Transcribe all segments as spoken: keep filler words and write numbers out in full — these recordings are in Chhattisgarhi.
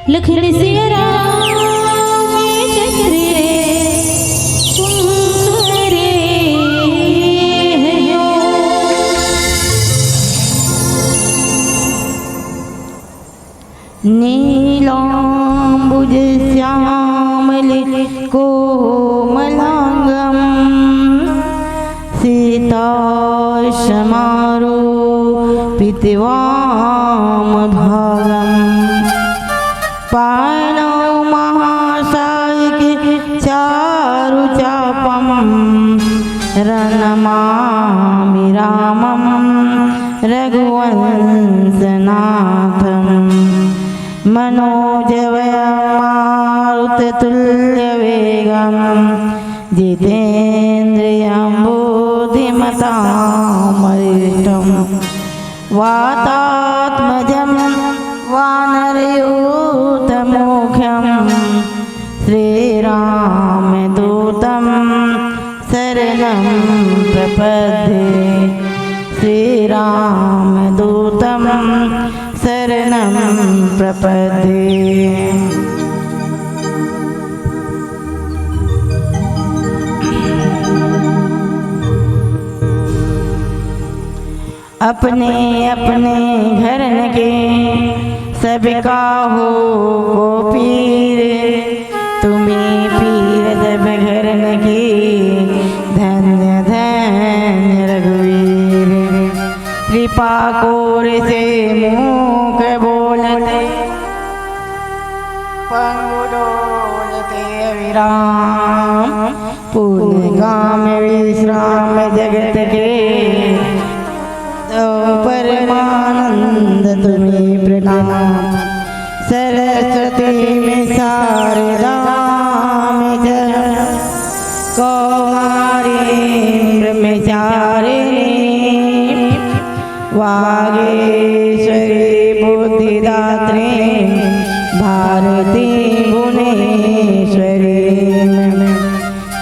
लखन सिया राम चंद्र रे सुंदर रे हयो। नीलांबुज श्यामल कोमलांगम सीता समारोपित वाम भागम। पाणौ महासायिक चारु चापम रणमामि रामम रघुवंशनाथम। मनोजवं मारुततुल्यवेगं जितेन्द्रियं बुद्धिमतां वरिष्ठम्। वातात्मजं वानरयूथमुख्यं श्रीरामदूतं शरणं प्रपद्ये। श्रीरामदूतं शरणं प्रपद्ये। अपने अपने घरन के सब काहू को पीर, तुम्ही पीर सब घरन के, धन्य धन्य रघुवीर। कृपा कोर से मूक बोलत, पंगु डोलत अविराम। पुन काम विश्राम जगत के, दो परमानंद तुम्हें प्रणाम। सरस्वती में शारदा में च, कौमारी ब्रह्मचारिणी। वागीश्वरी बुद्धिदात्री भारती भुवनेश्वरी।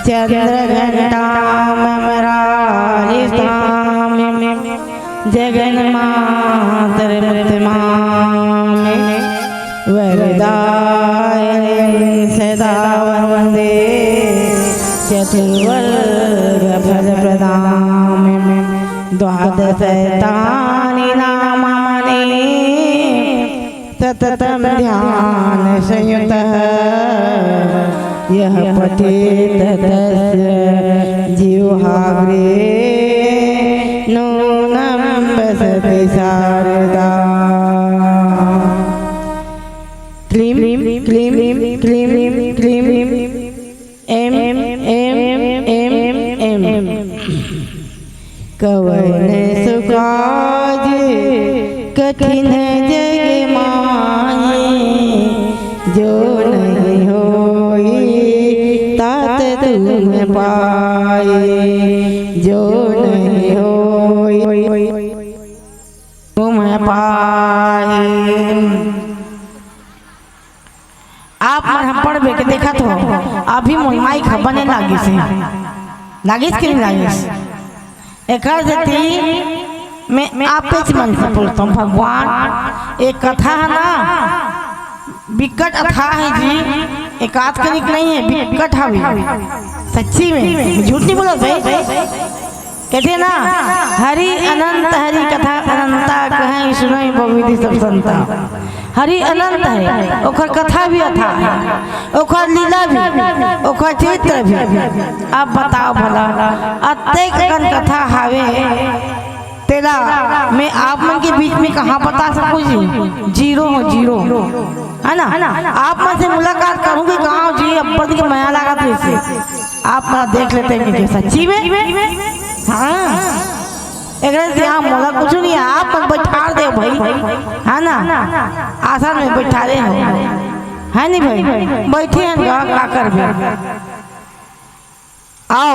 चंद्रघंटामरारिष्ठाम जगन्मातरमुत्तमाम। वरदायिनीं सदा वन्दे चतुर्वर्गफलप्रदां। द्वादशैतानि नामानि सततं ध्यानसंयुतः। यः पठेत् तस्य जिह्वाग्रे नूनं वसति शारदा। क्लीं क्लीं क्लीं क्लीं क्लीं। एम एम एम एम। कवन सो काज कठिन जग माही, जो नहीं होई तात तुम पाई, जो नहीं होई तुम पाई। आप मन ह पढ़बे के देखत हो, अभी मोर माइक ह बने लागिस हे, लागिस कि नहीं लागिस? एकर सेती मैं आपेच मन से बोलत हूँ, भगवान, ये कथा है ना, बिकट अथाह है जी, एकाध कनिक नहीं है, बिकट हवे, सच्ची में, झूठ नहीं बोलत भाई। कहथे ना, हरि अनंत हरि कथा अनंता, कहैं सुनैं बहुविधि सब संता। हरि अनंत हे, ओकर कथा भी अथाह हे, ओकर लीला भी, ओकर चरित्र भी। अब बताओ भला, अतेक अकन कथा हावे, तेला मैं आप मन के बीच में कहाँ बता सकूं जी? जीरो हो, जीरो, है ना? आप मन से मुलाकात करूंगी कहाँ जी? अब्बड़ के मया लागत हे इसे। आप मन देख लेते हैं कि सच्ची में, हाँ, एकरे से यहाँ मोला कुछ नहीं है, आप मन बैठार दे भाई, है ना? आसन में बैठारे हो, है नहीं भाई? बैठे हैं गा, का करबे? आओ,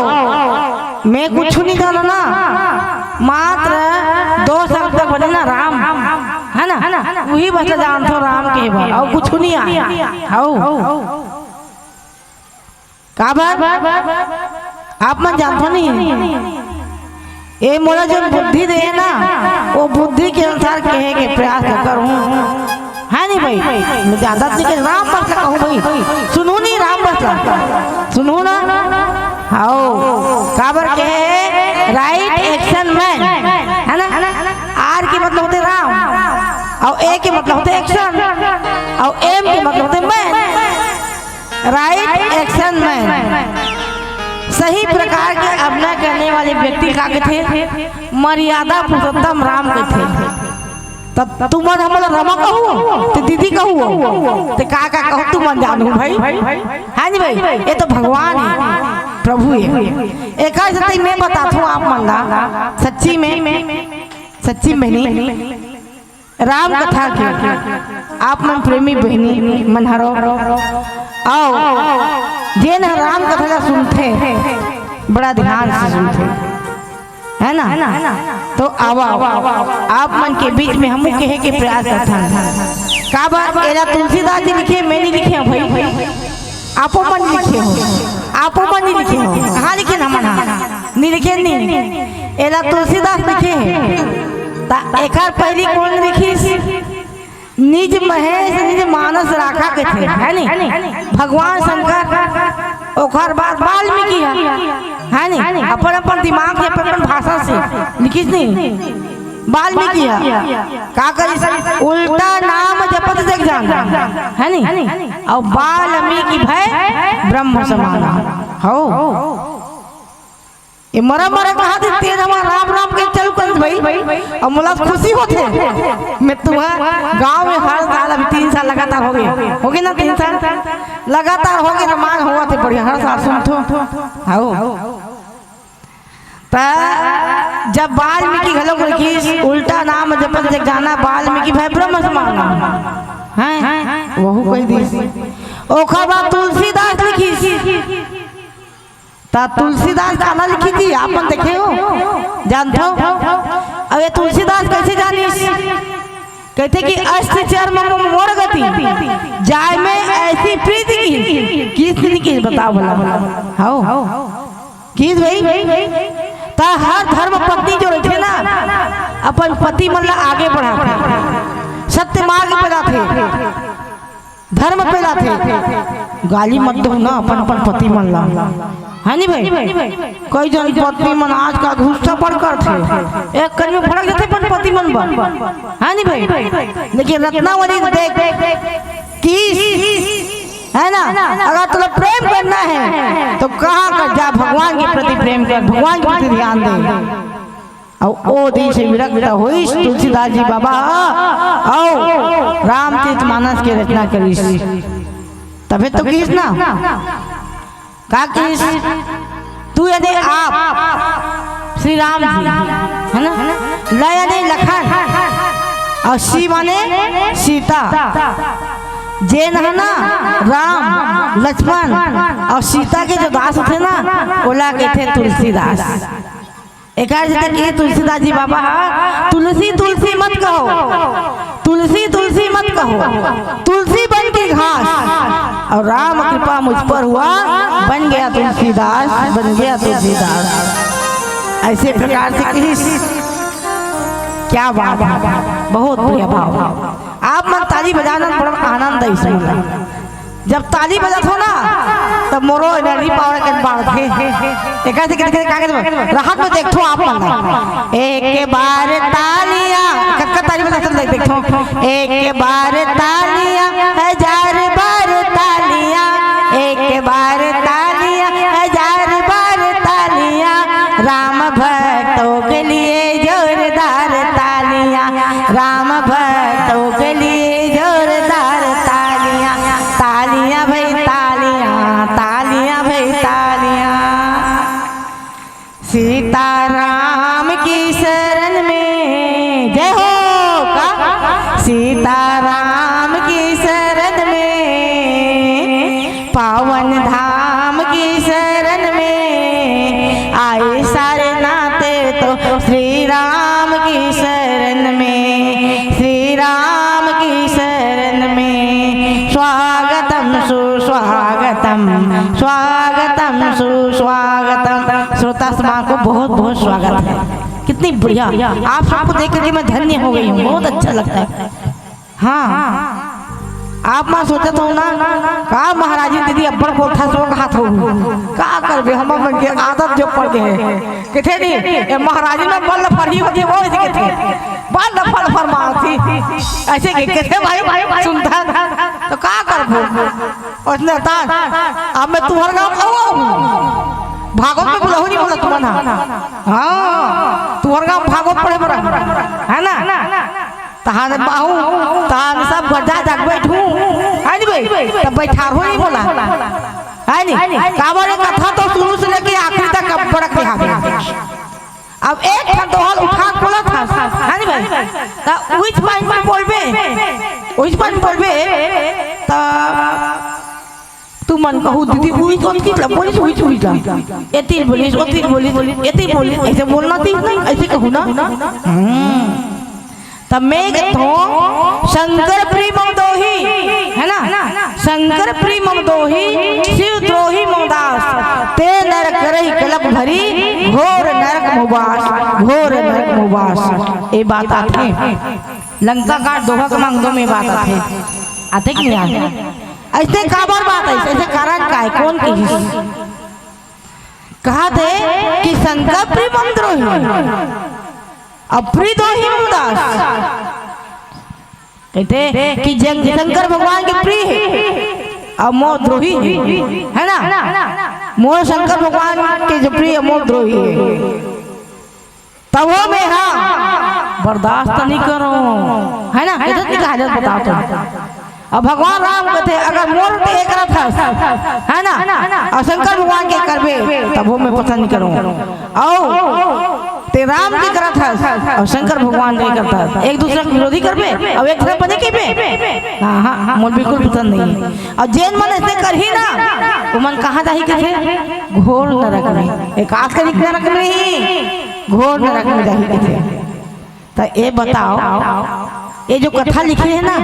मैं कुछ नहीं जाना ना, मात्र दो शब्द बने ना, राम, है ना? वही बस जानथो राम के बारे, और कुछ नहीं आए। आओ, काबर? आप मन जानथो नहीं? ए मोला जो बुद्धि दे हे ना, वो बुद्धि के अनुसार कहे के प्रयास करहूं, है नहीं भाई? मैं ज्यादा नहीं के राम बस ला कहूं भाई, सुनहू नहीं राम बस ला, सुनहू ना। हाओ, काबर कहे हे right action man, है ना? आर के मतलब होथे राम, और ए के मतलब होथे action, और एम के मतलब होथे man। राइट एक्शन मैन, सही प्रकार के अभिनय करने वाले व्यक्ति का कथे? मर्यादा पुरुषोत्तम राम कथे। तब तुमन हमला रमा कहू, ते दीदी कहू, ते का का कहू, तुमन जानू भाई। हाँ जी भाई, ये तो भगवान हे, प्रभु हे। एकर सेती मैं बताथूं आप मन ला, सच्ची में, सच्ची में नहीं, राम कथा के आप मन प्रेमी बहिनी मन हरो, आओ, जेन ह राम कथा ला सुनथे, बड़ा ध्यान से सुनथे, है ना? तो आवा, आप मन के बीच में हमू कहे के प्रयास करथन। काबर एला तुलसीदास जी लिखे, मैं नहीं लिखे हूँ भाई। आपो मन लिखे हो, आपो मन नहीं लिखे हो। कहाँ लिखे ना मन? नहीं लिखे, नहीं। एला तुलसीदास लिखे हे। ता एकर पहली कौन लिखिस? निज महेश निज मानस राखा कथे, है नी? भगवान शंकर, ओकर बाद वाल्मीकि ह, है नी? अपन अपन दिमाग से, अपन अपन भाषा से लिखिस नी। वाल्मीकि ह का करिस? उल्टा नाम जपत जग जाना, है नी? अउ वाल्मीकि भए ब्रह्म समाना। हो, ए मरा मरा कहा दे, तेज हमार राम राम के चल कर भाई। अब मोला खुशी होथे, मैं तुम्हार गांव में हर साल, अभी तीन साल लगातार हो गए, हो गए ना, तीन साल लगातार हो गए, रामायण होवत हे बढ़िया, हर साल सुनथो। हाओ। त जब वाल्मीकि घलोक लिखिस, उल्टा नाम जपत जग जाना, वाल्मीकि भए ब्रह्म समाना। हैं? वहू कहि दिस। ओखर बाद तुलसीदास लिखिस। त तुलसीदास काला लिखिस जी, आप मन देखे हो? जानथो? अब ये तुलसीदास कैसे जानिस? कहथे कि अष्ट चर्म मोर गति, जाय में ऐसी प्रीति की, किस दिन की बताओ भला? हाओ। किस भाई? त हर धर्म पत्नी जो रहिथे ना, अपन पति मन ला आगे बढ़ाथे, सत्य मार्ग पे लाथे, धर्म पे लाथे। गाली मत दो ना अपन अपन पति मन ला, है नी भाई? कई जन पत्नी मन आज का गुस्सा पड़ करथे, एक कन में भड़क जाथे अपन पति मन बर, है नी भाई? लेकिन रत्नावली देख, किस, है ना? अगर तुला प्रेम करना है तो कहाँ कर जा, भगवान के प्रति प्रेम कर, भगवान के प्रति ध्यान दे। अउ ओ दिन से विरक्त होइस तुलसीदास जी बाबा ह, अउ रामचरित मानस के रचना करिस। तभे तो किस ना, का किस? तू यानी आप, श्री राम जी, है ना? ल यानी लखन, अउ सी माने सीता। जेन ह ना राम, लक्ष्मण अउ सीता के जो दास होथे ना, ओला कहिथे तुलसीदास। एकर सेती कहे तुलसीदास जी बाबा ह, "तुलसी तुलसी मत कहो, तुलसी तुलसी मत कहो, तुलसी बन के घास।" और राम कृपा मुझ पर हुआ, बन गया तुलसीदास, बन गया तुलसीदास। ऐसे प्रकार से किस, क्या बात है, बहुत बढ़िया भाव। आप मन ताली बजाना, बड़ा आनंद है इसमें। जब ताली बजाथो ना, तब मोरो energy power के बाढ़थे। एकर से कइसे, कइसे, का कइसे, राहत में देखथो आप मन ला। एक बार तालियां, कतका ताली बजाथो देख, देखथो। एक बार तालियां, हजार बार तालियां, एक बार तालियां, हजार बार तालियां, राम भक्तों के लिए जोरदार तालियां, राम भक्तों के लिए जोरदार तालियां, तालियां भाई तालियां, तालियां भाई तालियां। सीताराम की शरण में, जय हो का, सीताराम की शरण में, पावन धाम की शरण में, आए सारे नाते तो श्री राम की शरण में, श्री राम की शरण में। स्वागतम सुस्वागतम, स्वागतम सुस्वागतम। श्रोता समाज को बहुत बहुत स्वागत है। कितनी बढ़िया, आप सबको देख करके मैं धन्य हो गई हूँ, बहुत अच्छा लगता है। हाँ, आप मन सोचत हो ना, का महाराजी दीदी अब्बड़ बोलथस वो कहात हो, का करबे, हमर मन के आदत जो पड़ गए हे। कथे नहीं, ये महाराजी में बल फरही होती, वो ऐसे कथे, बल फर फर मारती, ऐसे के कथे भाई, सुनता तो का करबो, उसने ता, अब मैं तुम्हारे गाँव में आऊँ, भागवत में बुलाऊ नहीं बोला तुम्हारा, हाँ, तुम्हारे गाँव भागवत पढ़े बड़ा, है ना? तहान बाहू, तहान सब गड्ढा तक बैठू, है नी भाई? तब बैठार हो नहीं बोला, है नी? काबर ये कथा तो शुरू से लेके आखिरी तक अब बड़क के हाथ में। अब एक ठन दोहल उठा के बोला था, है नी भाई? त उहिच पाइन में बोलबे, उहिच पाइन में बोलबे, त तुमन कहू, "दीदी, उहिच ओतकी ला बोलिस, उहिच, उहिच ला। एती बोलिस, ओती बोलिस, एती बोलिस।" ऐसे बोलना थी, ऐसे कहू ना। हम्म। तब मैं कहता हूँ, "शंकर प्रिय मम दोही," है ना? "शंकर प्रिय मम दोही, शिव द्रोही मम दास। ते नर करही कलप भरी, घोर नरक मुबास, घोर नरक मुबास।" ये बात आथे। लंका कांड दोहा क्रमांक दो में बात आथे। आथे कि नहीं आथे? ऐसे काबर बात है? ऐसे कारण का है? कौन कहिस? कहा थे कि शंकर प्रिय मम द्रोही, अब प्रिय दोही मम दास। कहते कि जंग शंकर भगवान के प्रिय है, अब मोर द्रोही है, है ना? मोर शंकर भगवान के जो प्रिय है, मोर द्रोही है। तभो में हा बर्दाश्त नहीं करो, है ना? इधर की हालत बताओ तो। अब भगवान राम कहते, "अगर मोर ते करत हस, है ना, और शंकर भगवान के करबे, तभो में पसंद नहीं करो। और ते राम के करत हस, और शंकर भगवान के करत हस, एक दूसरा के विरोधी करबे, और एक दूसरा बने के बे। हाँ, हाँ, हाँ, मोर बिल्कुल पसंद नहीं है।" और जेन मन ऐसे करही ना, वो मन कहाँ जाही कथे? घोर नरक में। एक आखिरी नरक में ही घोर नरक में जाही कथे। त ये बताओ, ये जो कथा लिखे है ना,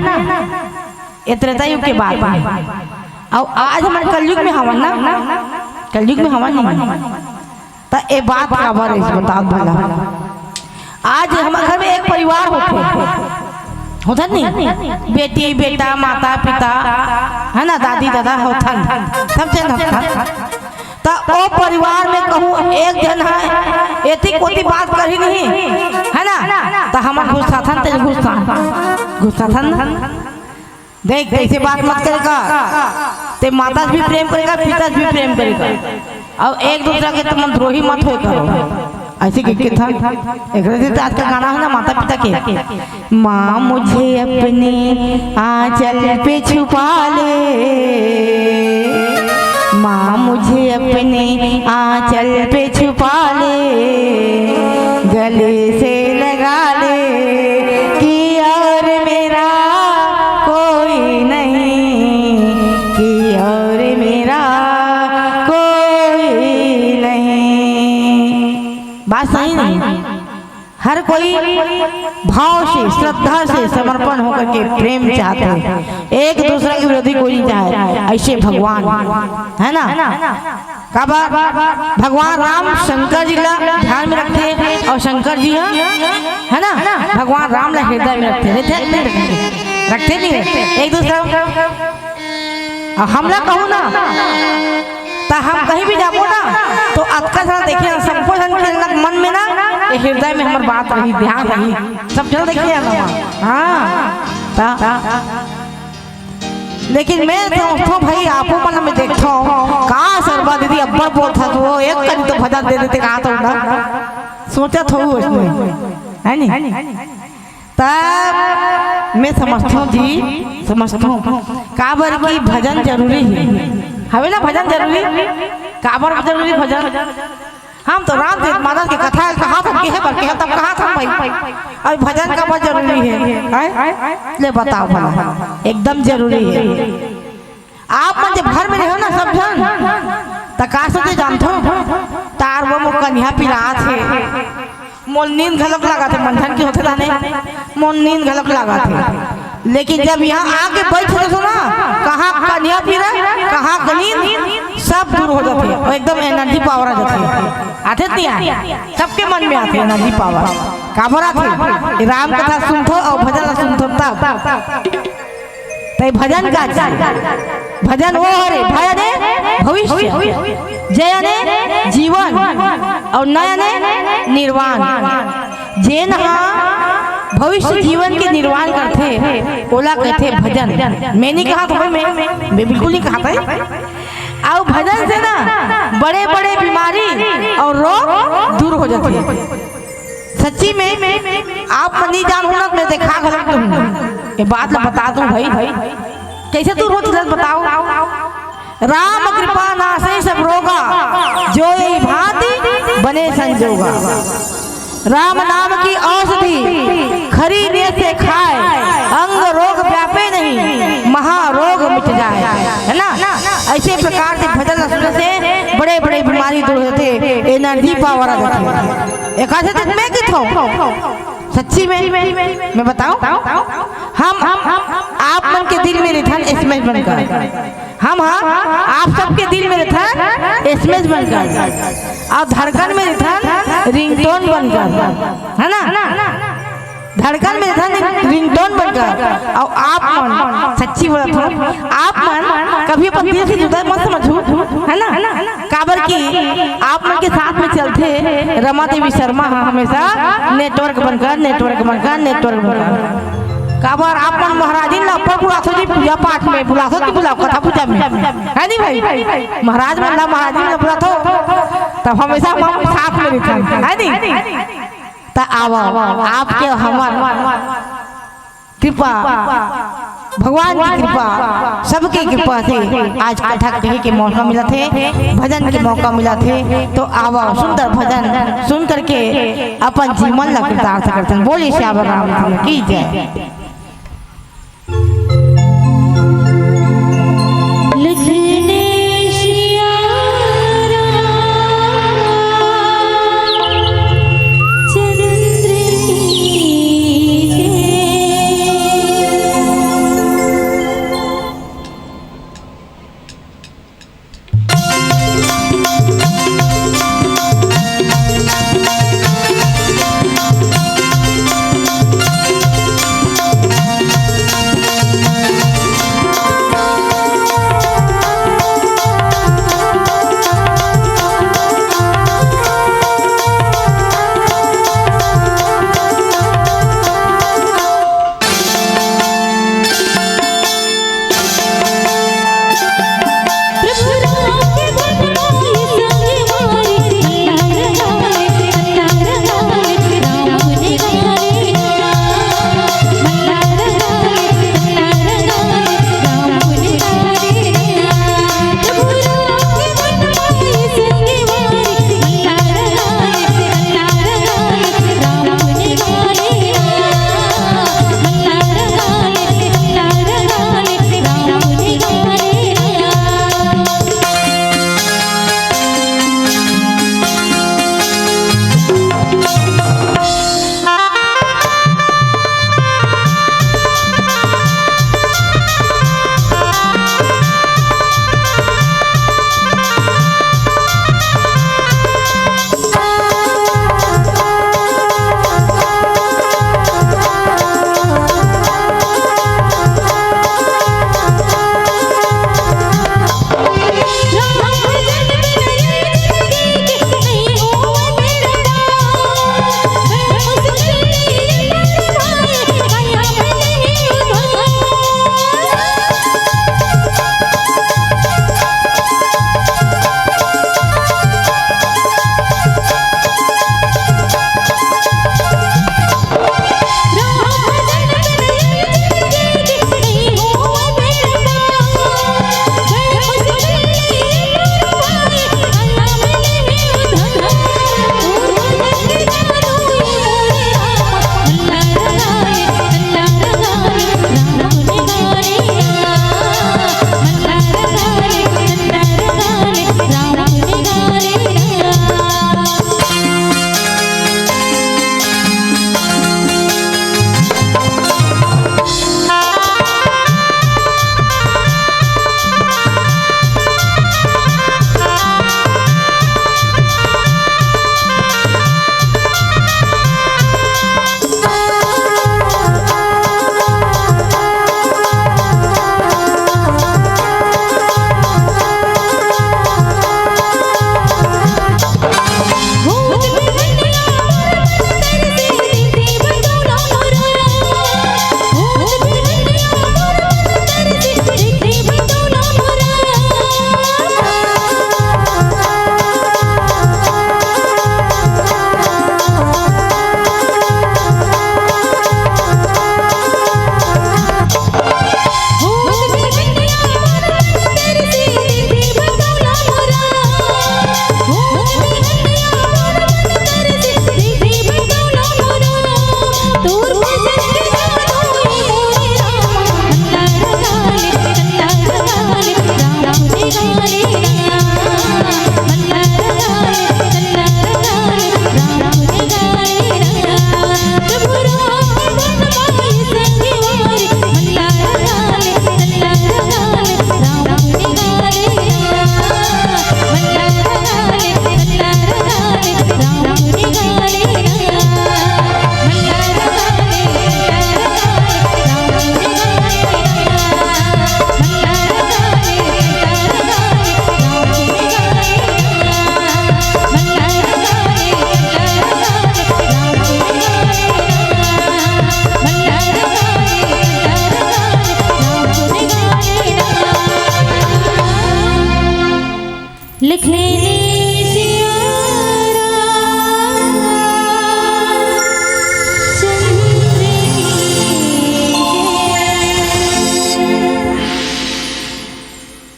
ये त्रेता युग के बात है। और आज हमन कलयुग में हवन ना, कलयुग में हवन नहीं। त ये बात काबर है, बताओ भला। आज हमर घर में एक परिवार होथे, होथन नहीं, बेटी, बेटा, माता, पिता, है ना, दादी, दादा होथन, सब जन होथन। त ओ परिवार में कहूँ एक जन है, एती कोती बात करही नहीं, है ना, त हमन गुस्साथन, ते गुस्सा, गुस्साथन। देख, ऐसे बात मत करे का। ते माता से भी प्रेम करेगा, पिता से भी प्रेम करेगा, और एक दूसरा के तुमन द्रोही मत होए करो। ऐसे के, के था, एकरे से तो आज का गाना है ना माता पिता के, "माँ मुझे अपने आंचल पे छुपा ले, माँ मुझे अपने आंचल पे छुपा ले, गले से लगा ले, कि और मेरा कोई नहीं, कि और मेरा कोई नहीं।" बात सही नहीं? हर कोई भाव से, श्रद्धा से, समर्पण होकर के प्रेम चाहते हैं, एक दूसरे के विरोधी कोई नहीं चाहे। ऐसे भगवान, है ना? काबर? भगवान राम शंकर जी ला ध्यान में रखथे, और शंकर जी ह, है ना, भगवान राम ला हृदय में रखथे। रखथे नहीं रखथे? रखथे नहीं रखथे? एक दूसरा अउ हमला कहूँ ना, त हम कहीं भी जाबो ना, तो अतका झन देखे, सबको झन के मन में ना, ये हृदय में हमर बात रही, ध्यान रही, सब झन देखे ना। हाँ, त लेकिन मैं सोचथों भाई, आपो मन में देखथों, का सरबा दीदी अब्बड़ बोलथस, वो एक कनी तो भजन दे देते, कहा तो ना, सोचत होहू उसने, है नी? तब मैं समझथों जी, समझथों, काबर कि भजन जरूरी हे, हवे ना भजन जरूरी, काबर जरूरी भजन? हम तो राम चरित मानस के कथा कहाथन, केहे बर केहे, तब कहाथन भाई, अउ भजन काबर जरूरी हे, हैं? ले बताओ भला, एकदम जरूरी हे। आप मन जब घर में रहो ना सब झन, त का सोचे जानथो? तार वो मोर कनिहा पिरात हे, मोर नींद घलक लागत हे, मन झन के होथे ताने, मोर नींद घलक लागत हे। लेकिन जब यहाँ आके बैठ जाथो ना, कहाँ कनिहा पिरा, कहाँ नींद, सब दूर हो जाथे अउ एकदम energy power आ जाथे। आथे त नहीं आए? सबके मन में आथे energy power। काबर आथे? राम कथा सुनथो अउ भजन ला सुनथो तब। तई भजन का चीज? भजन वो हरे, भ याने भविष्य, ज याने जीवन, अउ न याने निर्वाण। जेन ह भविष्य जीवन के निर्वाण करथे, ओला कहिथे भजन। मैं नहीं कहा तुम्हें, मैं, मैं बिल्कुल नहीं कहा था। अउ भजन से ना बड़े-बड़े बीमारी अउ रोग दूर हो जाथे। सच्ची में आप मन नहीं जानहू ना, मैं देखा घलक दूँ। ये बात ला बता दूँ भाई, कैसे दूर होथे बताओ? राम कृपा नासै सब रोगा, जो यही भांति बने संजोगा। राम नाम की औषधि खरी ने से खाए, अंग रोग व्यापे नहीं, महारोग मिट जाए। है ना? ऐसे प्रकार से भजन सुनने से बड़े-बड़े बीमारी दूर होथे, energy power आ जाथे। एकासे तक मैं किथों, सच्ची में मैं बताऊं, हम, हम आप मन के दिल में रिथन SMS बनकर, हम, हाँ, आप सबके दिल में रिथन SMS बनकर, अउ धड़कन में रिथन ringtone बनकर, है ना? धड़कन में रिथन ringtone बनकर। अउ आप मन, सच्ची बोलत हूँ, आप मन कभी अपन दिल से जुदा मत समझू, है ना? काबर कि आप मन के साथ में चलथे रमा देवी शर्मा ह हमेशा network बनकर, network बनकर, network बनकर। काबर आप मन महाराजिन ला ऊपर बुलाथो जी, पूजा पाठ में बुलाथो कि बुलाओ, कथा पूजा में, है नी भाई? महाराज मन ला, महाराजिन ला बुलाथो, तब हमेशा हम साथ में रहिथन, है नी? त आवो, आपके हमर कृपा, भगवान की कृपा, सबके कृपा से आज कथा कहे के मौका मिलत हे, भजन के मौका मिलत हे, तो आवा सुंदर भजन सुन करके अपन जीवन ला कृतार्थ करथन। बोलिए सियावर रामचंद्र की जय।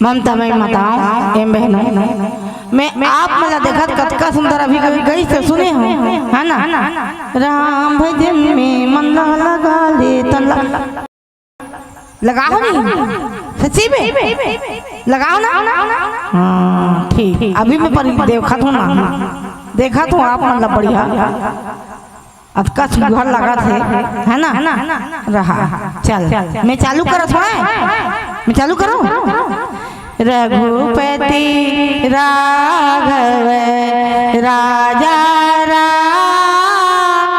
हम तमय बताओ, एम बहनों, मैं आप मन ला देखत कतका सुंदर अभी कभी गई से सुने हो, है ना? राम भजन में मन ला लगा ले, तन ला लगा हो नहीं, सच्ची में लगाओ ना। हाँ, ठीक, अभी मैं पर देखत हूँ ना, देखत हूँ आप मन ला बढ़िया। अतका सुघर लागत हे, है ना? रहा, चल, मैं चालू करत हूँ, मैं चालू करूँ। रघुपति राघव राजा राम,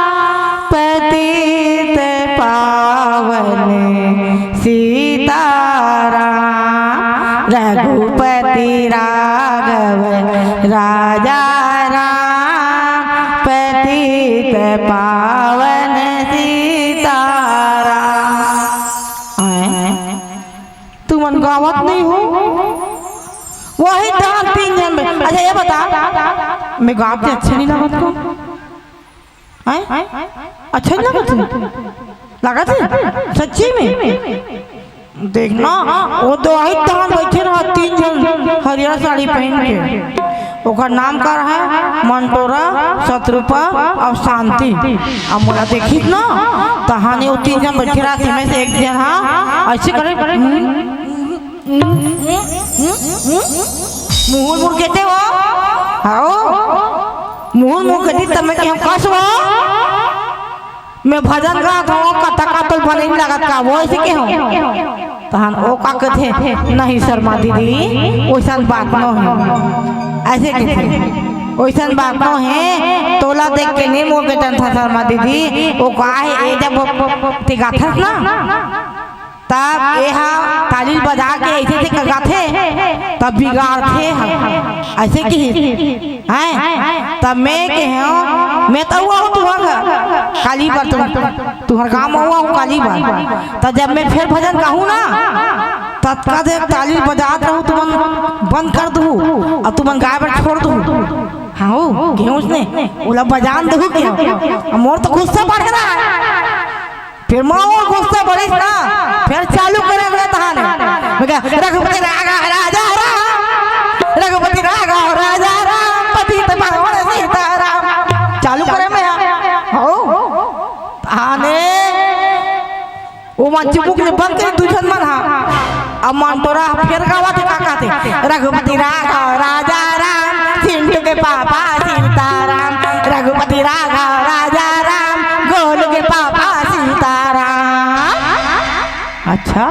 पतित पावन सीताराम। रघुपति राघव राजा राम, पतित पावन सीताराम। आय, तुमन गावत नहीं हो? वही डांस तीन जन में। अच्छा, ये बता, मैं गावत अच्छा नहीं लागत को? हैं? अच्छा नहीं लागत है? लागत है? सच्ची में? देखना, वो तो आई तहां बैठे रहा, तीन जन हरियर साड़ी पहन के। ओकर नाम का रहा? मंटोरा, शत्रुपा और शांति। अब मोला देखिस ना, तहां ने वो तीन जन बैठे रहा, तीन में से एक जन हा ऐसे करे, हम्म, मुहुर मुहुर के ते वो, हाओ, मुहुर मुहुर के दी तब मैं कहेंव, कस वो, मैं भजन गात हूँ, कथा का तोल बने नहीं लागत का, वो ऐसे कहेंव। तहन ओ का कथे, नहीं शर्मा दीदी, वैसन बात नो है, ऐसे कथे, वैसन बात नो है, तोला देख के नहीं मोर के टंथा शर्मा दीदी, वो का है, ये जब वो ते गाथस ना, तब एहा ताली बजा के ऐसे से करगाथे, तब बिगाड़थे ह, ऐसे किहिस, हैं? तब मैं कहेंव, मैं तो हुआ हूँ तुहर घर, काली बर तुम, तुहर गाँव में हुआ हूँ काली बर। तब जब मैं फिर भजन गाहूँ ना, तब का देख ताली बजात रहू, तुमन बंद कर दू और तुमन गाय बर छोड़ दू। हाँ, हो, गेहूं ने, ओला बजान दू के। अब मोर तो गुस्सा बढ़ रहा है। फिर माँ वो गुस्सा बढ़िस ना, फिर चालू करे हुए तहाने। मैं कहा, "रघुपति राघव राजा राम, रघुपति राघव राजा राम, पतित पावन सीताराम।" चालू करे मैं, हो। तहाने वो मन चुमुक ले बंद करे दू झन मन हा। अब मन तोरा फेर गावत हे, का कहत हे? रघुपति राघव राजा राम, चिंटू के पापा सीताराम। रघुपति राघव राजा राम, गोलू के पापा सीताराम। अच्छा,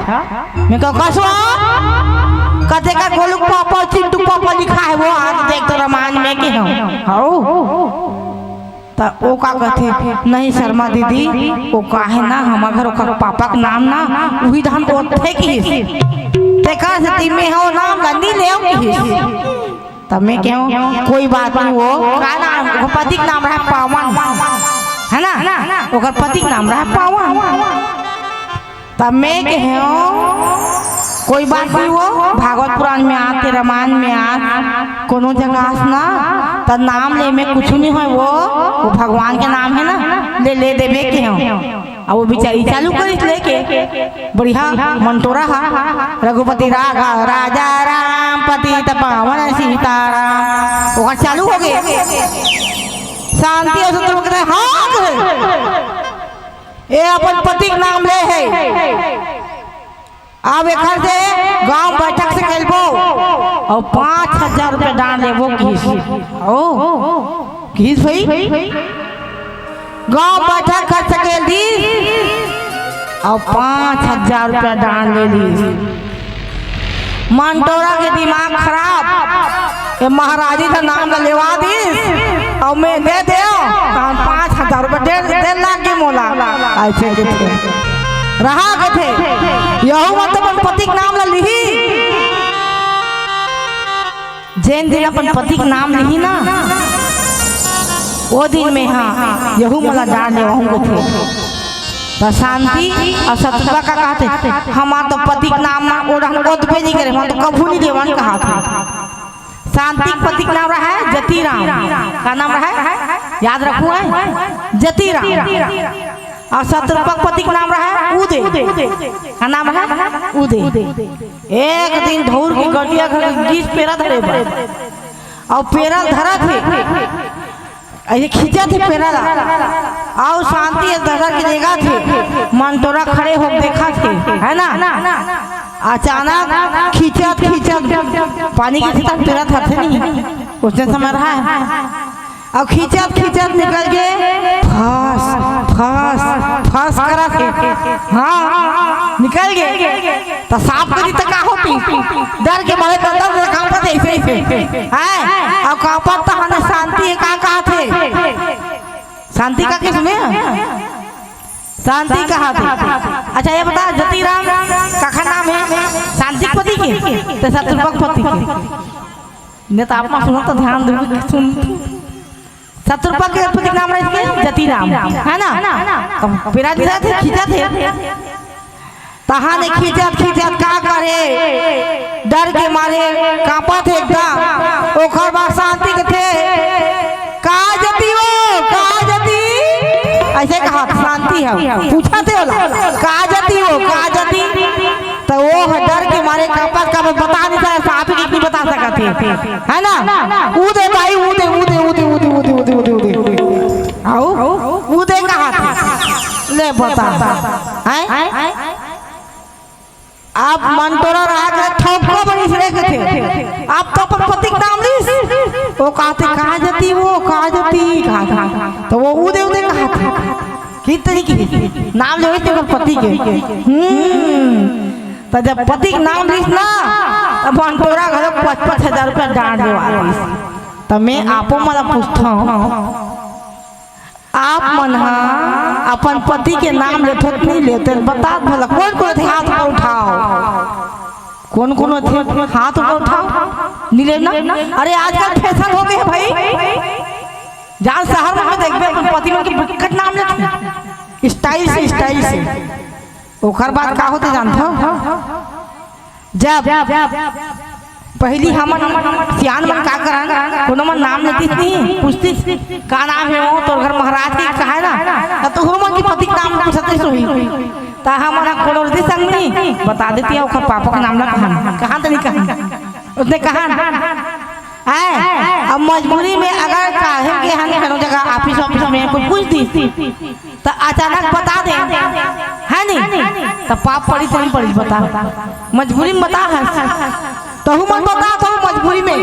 मैं कहा, "कसवा?" कहते का गोलू के पापा, चिंटू के पापा लिखा है, वो आज देख तो रामायण में के हो। हाउ। त ओ का कथे, "नहीं शर्मा दीदी, ओ का हे ना, हमर घर ओकर पापा के नाम ना, उही धान ओथे किहिस। तेकर सेती में हो नाम ला नी लेव किहिस।" त मैं कहेंव, "कोई बात नहीं, वो का नाम, ओकर पति के नाम रहा पावन, है ना? ओकर पति के नाम रहा पावन।" तब मैं कहेंव, कोई बात नहीं, वो भागवत पुराण में आत, रामायण में आत, कोनो जगह आस ना, त नाम ले में कुछ नहीं होय, वो, वो भगवान के नाम है ना, ले, ले देबे कहेंव। अब वो बेचारी चालू करिस लेके, बढ़िया मंटोरा हा, रघुपति राघव राजा राम, पतित पावन सीताराम, ओकर चालू हो गे। शांति और शत्रु के हाँ कहे। ए अपन पति के नाम ले हे। अब एखर से गांव बैठक से खेलबो अउ पाँच हजार रुपया डांड लेबो किहिस। ओ, किहिस भाई? गांव बैठक कर सकेल दिस अउ पाँच हजार रुपया डांड ले लिस। मंटोरा के दिमाग खराब, ये महाराजी का नाम ला लेवा दिस, अउ मैं दे देव, त हम पाँच हजार रुपया दे, दे लाग गे मोला। ऐसे कथे, रहा कथे, यहू मत अपन पति के नाम ला लिही। जेन दिन अपन पति के नाम लिही ना, ओ दिन में हा, यहू मोला डांड लेवाहूं कथे। त शांति अउ शत्रुपा का कहत हे, "हमार तो पति के नाम मा ओ डहन ओतबे नहीं करे, हम तो कभू नहीं लेवन," कहत हे। शांति के पति के नाम रहा है जतीराम। का नाम रहा है? याद रखू है, जतीराम। अउ शतरूपा के पति के नाम रहय उदय। का नाम रहय? उदय। एक दिन धउर के गटिया घर गिस पेरा धरे बर, अउ पेरा ल धरत हे, अइसे खींचत हे पेरा ला, अउ शांति ह धर के देखत हे, मंटोरा खड़े होके देखत हे, है ना? अचानक खींचत खींचत, पानी के खींचत पेरा धरथे नहीं, ओइसने समय रहय। अउ खींचत खींचत निकल गे, फस फस फस करत हे। हाँ, निकल गे। त सांप कहिथे त का होही? डर के मारे त दम से कांपत हे अइसे, अइसे। हैं? अउ कांपत तहाने शांति हे, का कहत हे? शांति का के सुने? शांति कहत हे। अच्छा, ये बता, जतिराम काखर नाम हे? शांति के पति के, त शतरूपा के पति के। नहीं त आप मन सुनव त ध्यान दे, सुन। शतरूपा के पति के नाम रहिस के जतिराम, है ना? त पेरा धरत हे, खींचत हे। तहाने खींचत खींचत का करे, डर के मारे कांपत हे एकदम। ओकर बाद शांति कहिथे, "का जति वो, का जति?" अइसे कहत शांति ह, पूछत हे ओला, "का जति वो, का जति?" त ओ ह डर के मारे कांपत कांपत बता नहीं सकत, सांप के नहीं बता सकत हे, है ना? उदय दाई, उदय, उदय, उदय। अउ उदय कहत हे, ले बता, हैं? अब मंटोरा रहा के ठोको बड़ी से रे कथे, अब तो अपन पति के नाम लिस, ओ कहत हे, "का जति वो, का जति?" कहत हे। त ओ उदय, उदय कहत हे। कितनी की नाम लेवइस तेकर पति के। हम्म। त जब पति के नाम लिस ना, त मंटोरा घलो पच पच हजार रुपया डांट देवा दिस। त मैं आपो मन ला पूछथंव, आप मन ह अपन पति के नाम लेथव कि नहीं लेथव? बता भला, कोन कोन लेथे हाथ ऊपर उठाव। कोन कोन लेथे हाथ ऊपर उठाव? नहीं लेना? अरे आजकल फैशन हो गे हे भाई। जहाँ शहर में देखबे, अपन पति मन के बिकट नाम लेथे, style से, style से। ओकर बाद का होथे जानथव? जब पहिली हमन सियान मन का करन, कोनो मन नाम लेतिस नहीं, पूछतिस, "का नाम हे वो? तोर घर महाराज के कहाय ना?" त तोहरो मन के पति के नाम पूछतिस होही। त हमन ह कोनो रहितिस संग में, बता देतिस, "ओकर पापा के नाम ला कहन, कहन त नहीं कहन।" ओइसने कहन। हैं? अब मजबूरी में अगर काहे के हन कोनो जगह office, office में कोई पूछ दिस, त अचानक बता दे, है नहीं? त पाप पड़ी त नहीं पड़ी, बता। मजबूरी में बता हस। तहू मन बता, तहू मजबूरी में।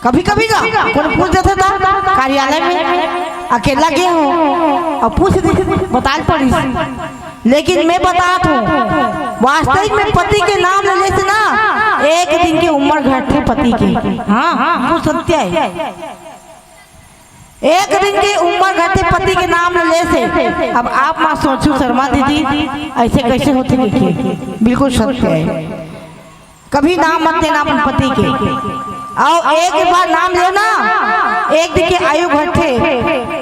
कभी-कभी का कोनो पूछ देथे त कार्यालय में अकेला गे हों अउ पूछ दिस, बताय ल पड़िस। लेकिन मैं बतात हूँ, वास्तविक में पति के नाम लेने से ना एक दिन के उम्र घटथे पति के। हाँ, हाँ, वो सत्य है। एक दिन के उम्र घटथे पति के नाम लेने से। अब आप मन सोचहू, शर्मा दीदी, अइसे कइसे होथे कहिके? बिल्कुल सत्य है। कभी नाम मत लेना अपन पति के। अउ एक बार नाम लेव ना, एक दिन के आयु घटथे,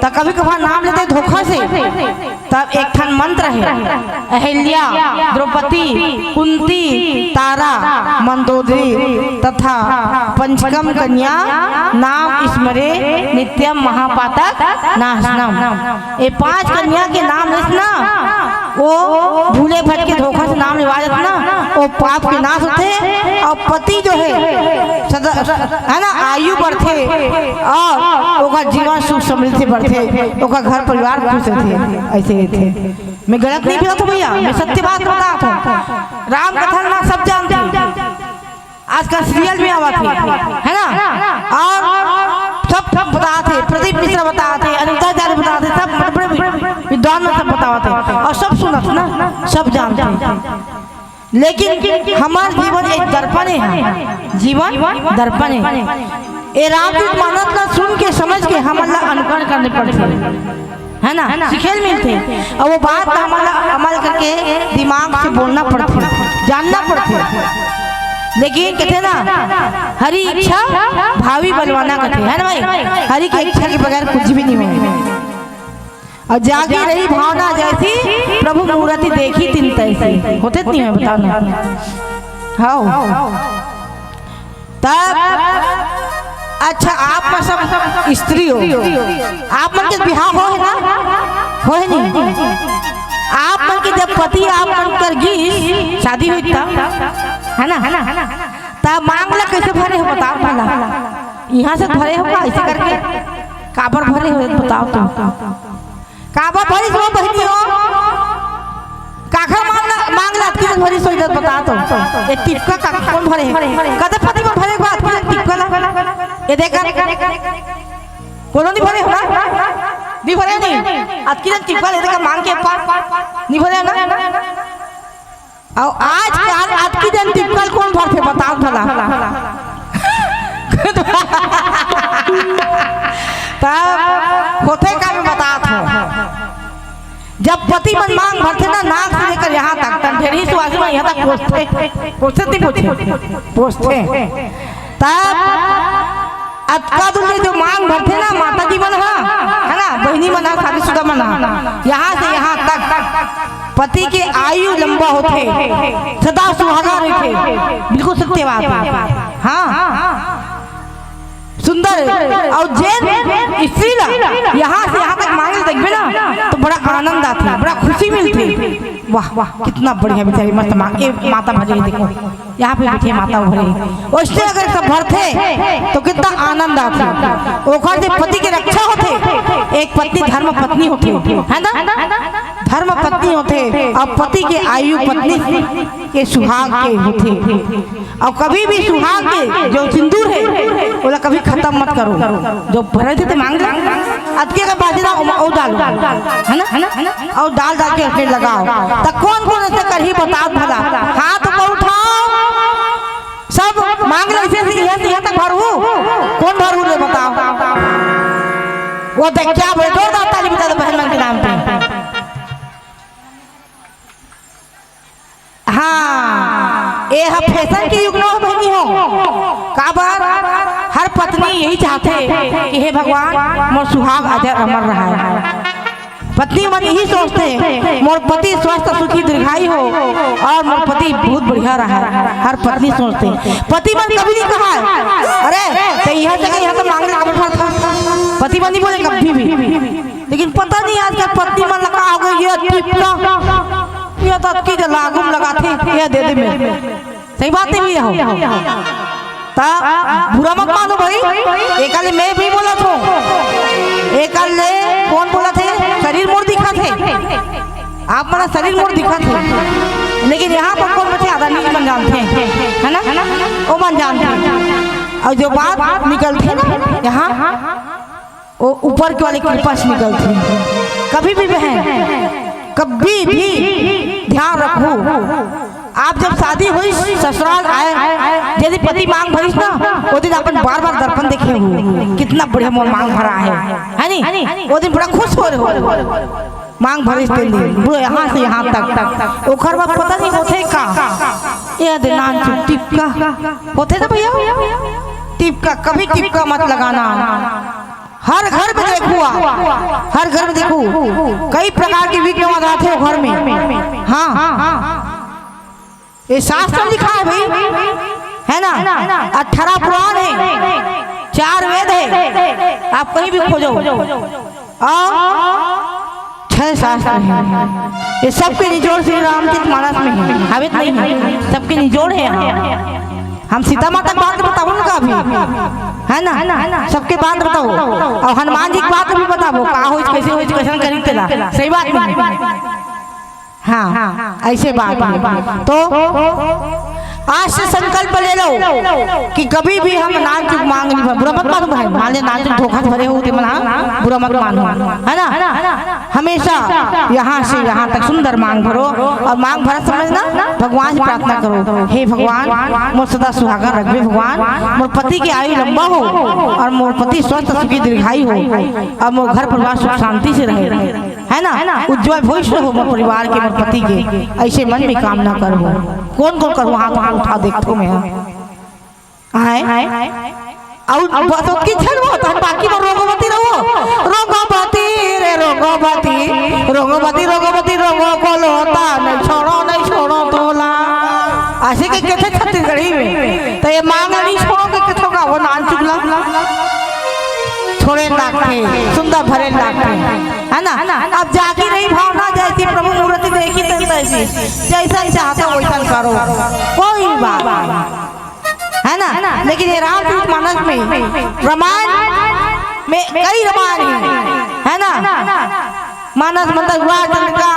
त कभी कभार नाम लेते धोखा से, तब एक ठन मंत्र हे, अहिल्या, द्रौपदी, कुंती, तारा, मंदोदरी तथा पंचकम कन्या नाम स्मरे नित्यम महापातक नाशनम। ये पांच कन्या के नाम लेस ना, वो भूले भटके धोखा से नाम लेवा जात ना, वो पाप के नाश होथे। अउ पति जो है सदा, है ना, आयु बढ़थे अउ ओकर जीवन सुख समृद्धि से बढ़थे, ओकर घर परिवार खुश रहथे। अइसे रहथे। मैं गलत नहीं बोलत हूँ भैया, मैं सत्य बात बतावत हूँ। राम कथा ना सब जानथे। आजकल serial में आवत हे, है ना? अउ सब, सब बतात हे, प्रदीप मिश्रा बतात हे, अनिता आचार्य बतात हे, सब बड़े बड़े विद्वान मन सब बतावत हे अउ सब सुनत ना, सब जानत हे। लेकिन हमर जीवन एक दर्पण हे, जीवन दर्पण हे। ए रामचरित मानस ला सुन के, समझ के हमन ला अनुकरण करने पड़थे। है ना? सीखे ल मिलथे। अउ वो बात ला हमन ला अमल करके दिमाग से बोलना पड़थे, जानना पड़थे। लेकिन कथे ना, हरि इच्छा भावी बलवाना कथे, है ना भाई? हरि के इच्छा के बगैर कुछ भी नहीं होय। अउ जागी रही भावना जैसी, प्रभु मूरति देखी तिन तैसी। होथे त नहीं होय, बताव ना। हव। तब अच्छा, आप मन सब स्त्री हो, आप मन के बिहाव हो हे ना? होय नहीं? आप मन के जब पति आप मन कर गिस, शादी होइस त, है ना? त मांग ला कइसे भरे हो, बताओ भला। इहाँ से भरे हो का, अइसे करके? काबर भरे हो, बताओ तो। काबर भरिस हो, बहिनी हो? काखर मांग ला, मांग ला अतकी दिन भरिस हो, इधर बता तो। ये टिपका का कोन भरे हे? कते पति मन भरे हो अतकी दिन टिपका ला? ये देखा, कोनो नहीं भरे हो ना? नहीं भरे नहीं। अतकी दिन टिपका ले देखा मांग के पा, नहीं भरे ना? अउ आजकल अतकी दिन टिपका ल कोन भरथे, बताओ भला। तब होथे का, मैं बतात हूँ, जब पति मन मांग भरथे ना, नाक से लेकर यहाँ तक, तब ढेरही सुवासी में यहाँ तक पोंछथे, पोंछथे, नहीं पोंछे, पोंछथे। तब अतका दूर ले जो मांग भरथे ना माता जी मन ह, है ना, बहिनी मन ह, शादीशुदा मन ह, यहाँ से यहाँ तक पति के आयु लंबा होथे, सदा सुहागा रहिथे। बिल्कुल सत्य बात है। हाँ, सुंदर। अउ जेन स्त्री ला यहाँ से यहाँ तक मांगे ल देखबे ना, तो बड़ा आनंद आथे, बड़ा खुशी मिलथे। वाह, वाह, कितना बढ़िया बिचारी, मस्त मांग, ए, माता भरे, देखो, यहाँ पे बैठे माता भरे। वैसे अगर सब भरथे, तो कितना आनंद आथे। ओखर से पति के रक्षा होथे। एक पत्नी धर्म पत्नी होथे, है ना? धर्म पत्नी होथे, अउ पति के आयु पत्नी के सुहाग के होथे। अउ कभी भी सुहाग के जो सिंदूर हे, ओला कभी खतम मत करो। जो भरे थे, ते मांग ले, अतके का बाजी ना, ओ, ओ डालो, है ना? है ना? अउ डाल डाल के उसमें लगाओ। त कोन कोन अइसे करही, बताओ भला, हाथ ऊपर उठाओ। सब मांग ले, इसे से यहाँ से यहाँ तक भरहू। कोन भरहू रे, बताओ? वो देख, क्या बोले, जोरदार ताली बजा दो बहन मन के नाम पे। हाँ, ए ह फैशन के युग नोहे बहिनी हो। काबर? हर पत्नी यही चाहथे कि हे भगवान, मोर सुहाग अजर अमर रहय। पत्नी मन यही सोचथे, मोर पति स्वस्थ सुखी दीर्घायु हो अउ मोर पति बहुत बढ़िया रहय। हर पत्नी सोचथे, पति मन कभी नहीं कहय, "अरे, ते इहाँ से इहाँ तो मांग ले, काबर उठाथा?" पति मन नहीं बोले कभी भी। लेकिन पता नहीं आजकल पत्नी मन ला का हो गई, ये टिपका, ये तो अतकी जे लागू में लगाथे, ये दे दे में। सही बात नहीं हो। त बुरा मत मानो भाई, एकर ले मैं भी बोलत हूँ। एकर ले कोन बोलत हे? शरीर मोर दिखत हे, आप मन शरीर मोर दिखत हे, लेकिन यहाँ पर कोन बचे? आदमी मन जानथे, है ना? ओ मन जानथे। अउ जो बात निकलथे ना यहाँ, वो ऊपर के वाले कृपा से निकलथे। कभी भी बहन, कभी भी ध्यान रखो, आप जब शादी होइस, ससुराल आए, यदि पति मांग भरिस ना, वो दिन अपन बार बार दर्पण देखे हो, कितना बढ़िया मोर मांग भरा है, है नी? वो दिन बड़ा खुश हो रहे हो, मांग भरिस तेन दिन, पूरा यहाँ से यहाँ तक। ओखर बाद पता नहीं होथे का, ये दे नान चुप टिपका होथे ना भैया, टिपका, कभी टिपका मत लगाना। हर घर में देखो आप, हर घर में देखो, कई प्रकार के विघ्न बाधा थे घर में। हाँ, ये शास्त्र में लिखा है भाई, है ना? अठारह पुराण है, चार वेद है, आप कहीं भी खोजो। और छह शास्त्र हैं, ये सबके निचोड़ श्री रामचरित मानस में है, हावे त नहीं है, सबके निचोड़ है यहाँ। हम सीता माता के बात बताबो ना अभी, है ना? सबके बात बताओ, अउ हनुमान जी के बात भी बताबो, का होइस, कैसे होइस, कैसन करी तेला, सही बात नहीं? हाँ, ऐसे बात है। तो आज से संकल्प ले लो कि कभी भी हम नान चुक मांग नहीं भर-, बुरा मत मानो भाई, मान ले नान चुक धोखा से भरे हो, ते मन, हाँ, बुरा मत मानो, है ना? हमेशा यहाँ से यहाँ तक सुंदर मांग भरो, अउ मांग भरत समय ना भगवान से प्रार्थना करो, हे भगवान, मोर सदा सुहागन रखबे भगवान, मोर पति के आयु लंबा हो अउ मोर पति स्वस्थ सुखी दीर्घायु हो अउ मोर घर परिवार सुख शांति से रहे, है ना? उज्जवल भविष्य हो मोर परिवार के, मोर पति के, ऐसे मन में कामना करहूँ। कोन कोन करहूँ, हाथ, हाथ उठा देखथों मैं। आय। अउ बस ओतकी झन हो, तहन बाकी बर रोगोवती रहो। रोगोवती रे रोगोवती, रोगोवती, रोगोवती, रोगो को लोता, नहीं छोड़ो, नहीं छोड़ो तोला। अइसे के कथे छत्तीसगढ़ी में, त ये मांग नहीं छोड़ो के कथे का, वो नान चुगला। छोड़े लागथे, सुंदर भरे लागथे। है ना? अब जाकी रही भावना, जैसी प्रभु मूर्ति देखी तन तैसी, जैसन चाहता वैसन करो, कोई बात नहीं, है ना? लेकिन ये रामचरित मानस में, रामायण में कई रामायण है, है ना? मानस मंथन, गुहार चंद्रिका,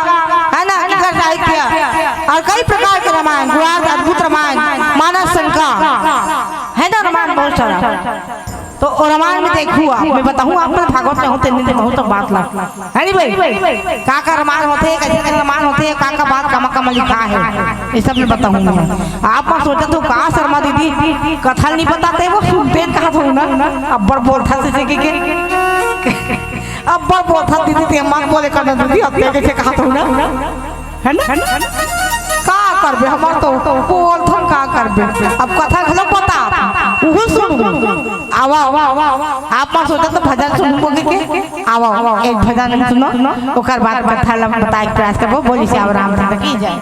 है ना? किकर साहित्य और कई प्रकार के रामायण, गुहार अद्भुत रामायण, मानस शंका, है ना? रामायण बहुत सारा। तो ओ रामायण में देखू आप, मैं बताऊँ आप, मैं भागवत में हूँ, तेन दिन बहुत बात ला, है नी भाई? का का रामायण होथे, कैसे कैसे रामायण होथे, का का बात कमा कमा लिखा है, ये सब मैं बताऊँ मैं। आप मन सोचत हो का शर्मा दीदी कथा नहीं बताते, वो सुनते कहा थोड़ी ना, अब्बड़ बोलथा से सीखे के, अब्बड़ बोलथा दीदी, ते मत बोले करना दीदी, अब कैसे कहा थोड़ी ना, है ना? का करबे, हमार तो बोलथन का करबे, अब कथा घलो बता, उहू सुनबो। आवा, आवा, आवा, आवा। आप मन सोचत हो भजन सुनबो के, के? आवा, आवा, एक भजन सुनो, ओकर बाद कथा ला बताए के प्रयास करबो। बोली सियावर रामचंद्र की जय।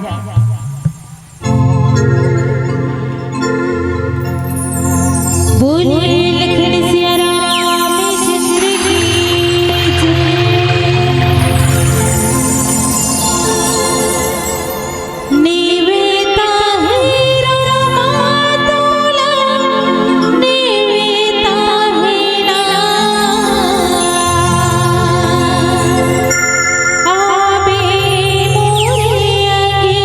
बोले लखन सिया रामचंद्र की जय। नेवता हे रामा तोला, नेवता हे ना। आबे मोरे आगे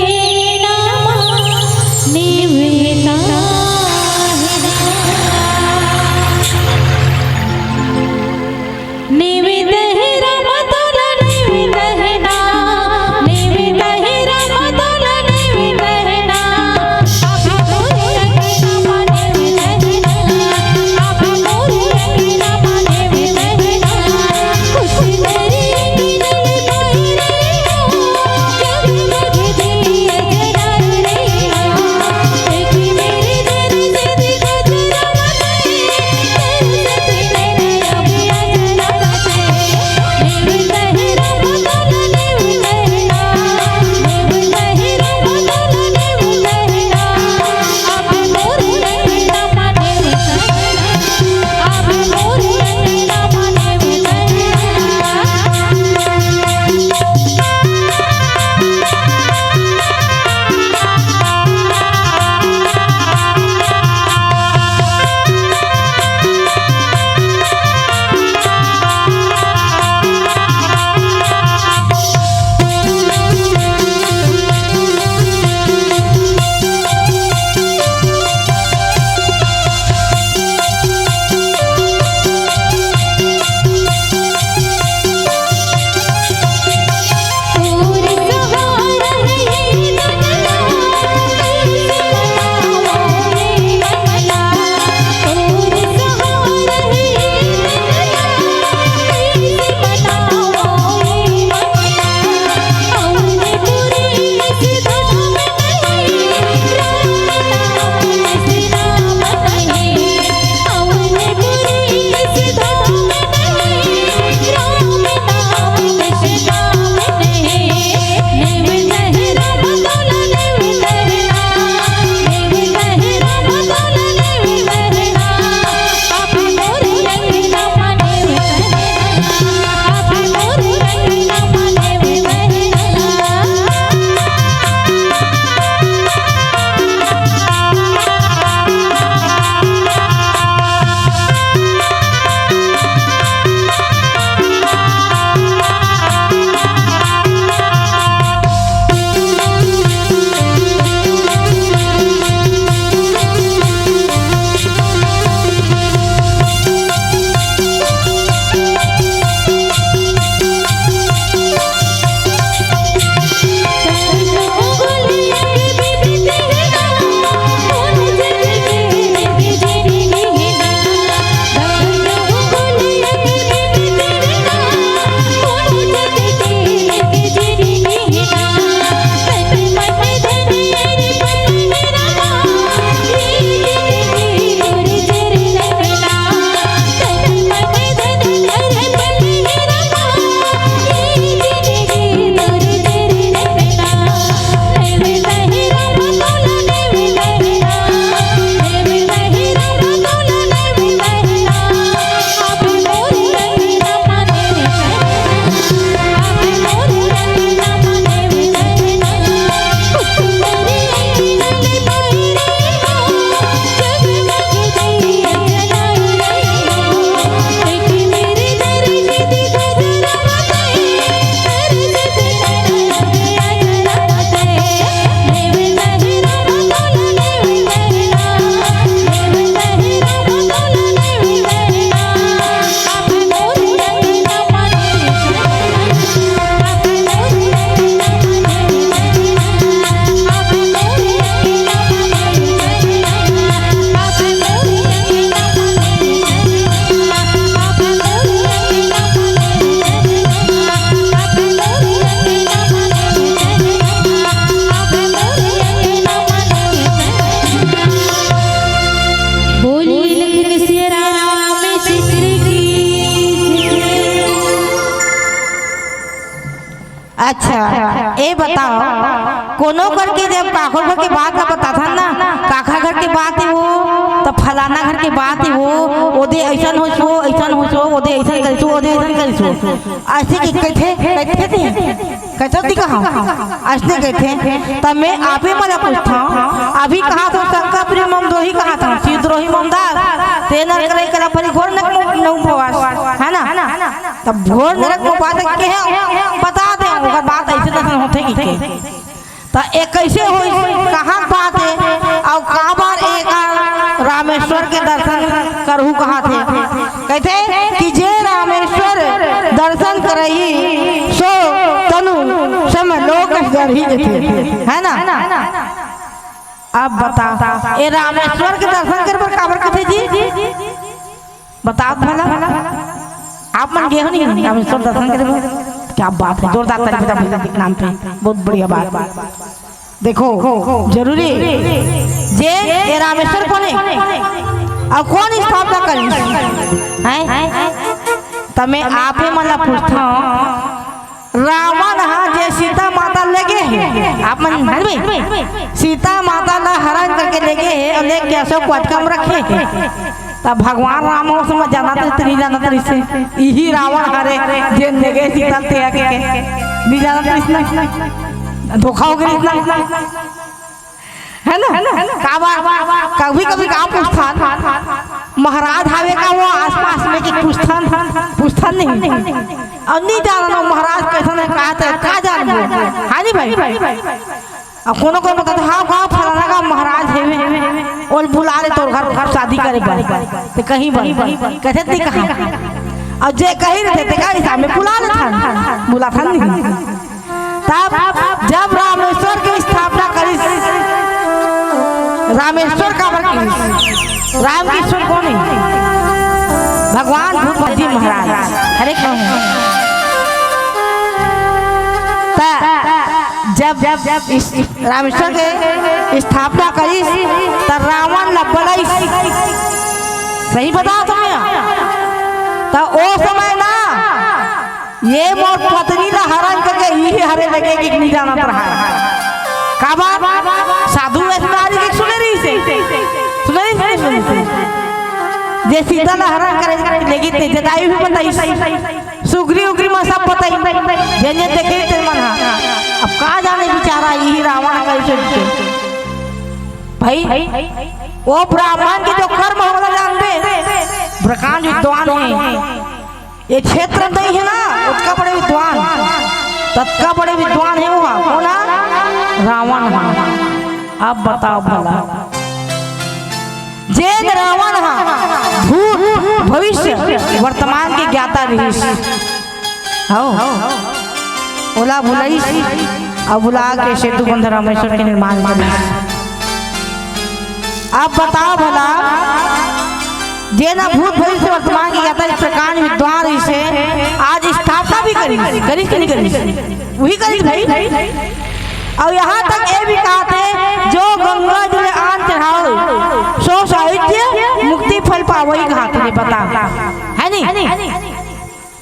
अच्छा, ए बताओ, कोनो करके जब काखर घर के बात ला बताथन ना, काखर घर के बात हे वो, त फलाना घर के बात हे वो, ओदे अइसन होइस वो, अइसन होइस वो, ओदे अइसन करिस वो, ओदे अइसन करिस वो। अइसे के कहिथे, कहिथे नहीं? कहिथे ती कहा? अइसने कहिथे। त मैं आपे मन ला पूछथंव, अभी कहाथंव शंका प्रिय मम दोही कहाथंव, शिवद्रोही मम दास, ते नर करई कला फरी घोर नरक मम नहु पवास, है ना? तब घोर नरक में बात के है, बता दे, ओकर बात अइसे तइसे होथे कि के। त ए कइसे होइस, कहाँ के बात हे, अउ काबर एकर रामेश्वर के दर्शन करहू कहाथे। कहिथे कि जे रामेश्वर दर्शन करही, सो तनु सम लोक जरही जथे, है ना? अब बता, ए रामेश्वर के दर्शन करे बर काबर कथे जी? बताओ भला, आप मन गे हो नहीं रामेश्वर दर्शन करे बर? क्या बात है, जोरदार ताली बजा भैया के नाम पे, बहुत बढ़िया बात। देखो, जरूरी जे ए रामेश्वर कोन हे अउ कोन स्थापना करिस, हैं? त मैं आपे मन ला पूछथंव, रावण हा जे सीता माता लेगे हे, आप मन, अरे भाई, सीता माता ला हरण करके लेगे हे अउ लेके अशोक वाटिका में रखे हे। तब भगवान राम ओ समय जानत रहिस त नहीं जानत रहिस हे, इही रावण हरे जे लेगे सीता ल तेहा के, नहीं जानत रहिस ना, धोखा हो गे ना। है ना? काबर कभी कभी का पूछथन, महाराज हावे का वो आसपास में कि पूछथन, पूछथन नहीं। अउ नहीं जानन वो महाराज कइसन हे, का हे, का जानबो? हाँ जी भाई। अउ कोनो कोनो बताथे, हाँ, गाँव फलाना का महाराज हेवे, ओला बुला ले तोर घर, घर शादी करे बर। त कहीं बर, कथे नहीं कहा। अउ जे कही रहिथे, ते का हिसाब में बुला लेथन, बुलाथन नहीं। तब जब रामेश्वर के स्थापना करिस, रामेश्वर काबर करिस? राम के ईश्वर कोन हे? भगवान भूपति महाराज। हरे कहूँ। त जब, जब इस रामेश्वर के स्थापना करिस, त रावण ला बलाइस। सही बतावत हँव मैं। त ओ समय ना ये मोर पत्नी ला हरण करके इही हरे लगे कि नहीं जानत रहा। काबर? साधु वेश में आही के सुने रहिस हे। सुने रहिस हे, सुने रहिस हे। जे सीता ला हरण करे लेगे ते जटायु भी बताइस। सुग्रीव उग्रीव मन सब बताइस। जेन जेन देखे ते मन हा। अब का जाने बेचारा इही रावण कइसे। भाई, ओ ब्राह्मण के जो कर्म हे ओला जानबे। प्रकांड विद्वान हे। ये क्षेत्र नहीं हे ना, ओतका बड़े विद्वान, ततका बड़े विद्वान हे वो हा, कोन हा? रावण हा। अब बताओ भला, जेन रावण हा भूत, भविष्य, वर्तमान के ज्ञाता रहिस, हव, ओला बुलाइस, अउ बुला के सेतु बंध रामेश्वर के निर्माण करिस। अब बताओ भला, जेन भूत भविष्य वर्तमान के ज्ञाता, इस प्रकार विद्वान रहिस हे, आज स्थापना भी करिस, करिस कि नहीं करिस? उही करिस भाई। अउ यहाँ तक ये भी कहाथे, जो गंगा जल आन चढ़ावइ, सो साहित्य मुक्ति फल पावइ कहाथे, बता, है नहीं?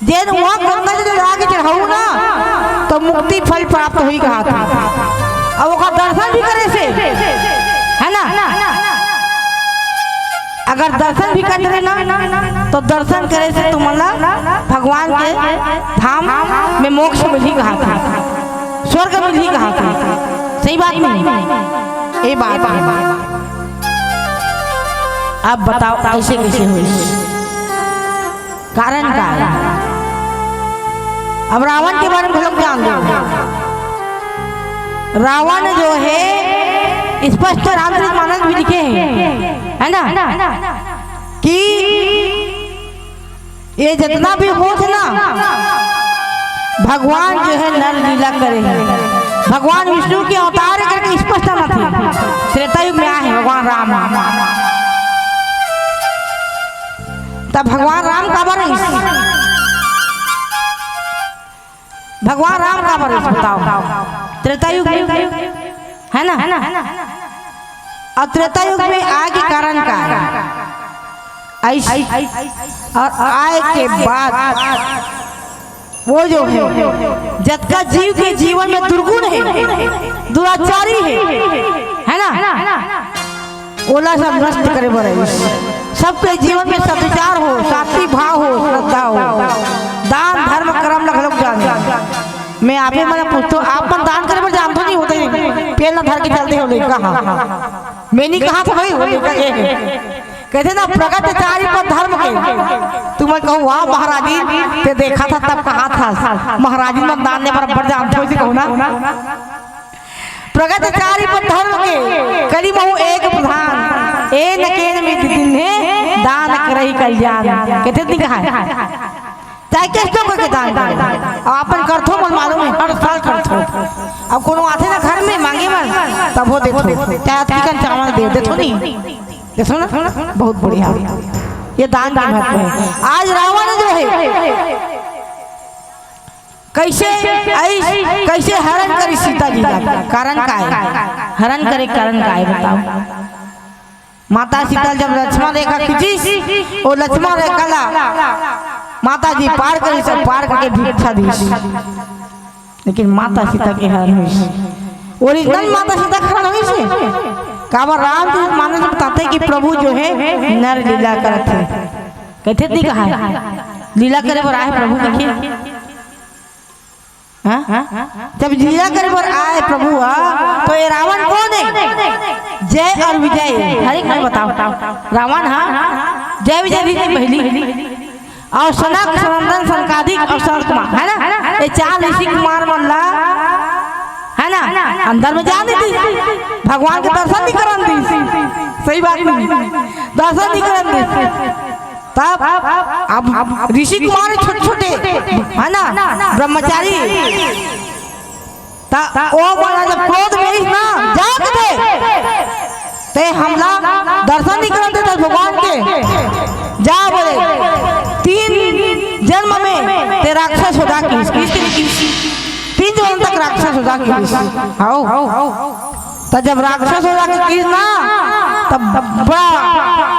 जेन उहाँ गंगा जल ला के चढ़ाहू ना, त मुक्ति फल प्राप्त होही कहाथे। अउ ओकर दर्शन भी करिस हे, है ना? अगर दर्शन भी करत रहे ना, त दर्शन करे से तुमन ला भगवान के धाम में मोक्ष मिलही कहाथे, स्वर्ग मिलही कहाथे। सही बात नहीं? ए बात हे। अब बताओ, कइसे कइसे होइस? कारण का हे? अब रावण के बारे में घलोक जान लो। रावण जो हे, स्पष्ट रामचरित मानस भी लिखे हे, है ना, कि ये जितना भी होत हे ना, भगवान जो हे नर लीला करे हे, भगवान विष्णु के अवतार करके स्पष्ट आथे। त्रेता युग में आए हे भगवान राम। तब भगवान राम काबर रहिस? भगवान राम काबर रहिस, बताओ? त्रेता युग में, है ना? अउ त्रेता युग में आए के कारण का हे? अइस-, अउ आए के बाद वो जो हे, जतका जीव के जीवन में दुर्गुण हे, दुराचारी हे, है ना, ओला सब नष्ट करे बर आइस। सबके जीवन में सद्विचार हो, शांति भाव हो, श्रद्धा हो, दान धर्म कर्म ल घलोक जाने। मैं आपे मन पूछथों, आप मन दान करे बर जानथो नहीं होते, पेल न धर के चलते हो लइका। हाँ, मैं नहीं कहा था भाई, वो लइका के। कहते ना, प्रगतिचारी पर धर्म के। तुमन कहू, "वाह महाराजी, ते देखा था तब कहा था।" महाराजी मन दान ने बराबर जानथो, इसे कहू ना। प्रगतिचारी पर धर्म के, करी महू एक प्रधान, ए न केन में दिन है, दान करही कल्याण। कहते नहीं कहा है? चाहे कइसनो करके दान करे। अब अपन करथो, मोला मालूम हे, हर साल करथो। अब कोनो आथे ना घर में मांगे बर, तभो देथो। चाहे अतकी कन चावल दे, देथो नहीं? देथो ना? बहुत बढ़िया। ये दान के महत्व हे। आज रावण जो हे, कइसे आइस, कइसे हरण करिस सीता जी ला? कारण का हे? हरण करे कारण का हे, बताओ। माता सीता ल जब लक्ष्मण रेखा खींचिस, वो लक्ष्मण रेखा ला माता जी पार करिस, पार करके भिक्षा दिस, लेकिन माता सीता के हरण होइस। Original माता सीता के हरण होइस। काबर रामचरित मानस में बताथे कि प्रभु जो हे नर लीला करत हे, कहिथे नहीं कहा हे, लीला करे बर आए हे प्रभु, कहिथे। हाँ? जब लीला करे बर आए प्रभु हा, तो ये रावण कोन हे? जय और विजय। हर एक मन बताओ। रावण हा, जय विजय ऋषि पहली। और सनक, सनंदन, सनकादिक और सनत कुमार, है ना? ये चार ऋषि कुमार मन ला, है ना? अंदर में जान नहीं दी, भगवान के दर्शन नहीं करन दी। सही बात नहीं, दर्शन नहीं करन दी। तब अब ऋषि कुमार छोटे छोटे, है ना, ब्रह्मचारी, त ओ मन जब क्रोध में आइस ना, जाके दे, ते हमला दर्शन नहीं करन देत भगवान के, जा बोले, तीन जन्म में ते राक्षस हो जा किस, किस, किस, तीन जन्म तक राक्षस हो जा किस। हाओ। त जब राक्षस हो जाके किस ना, तब बड़ा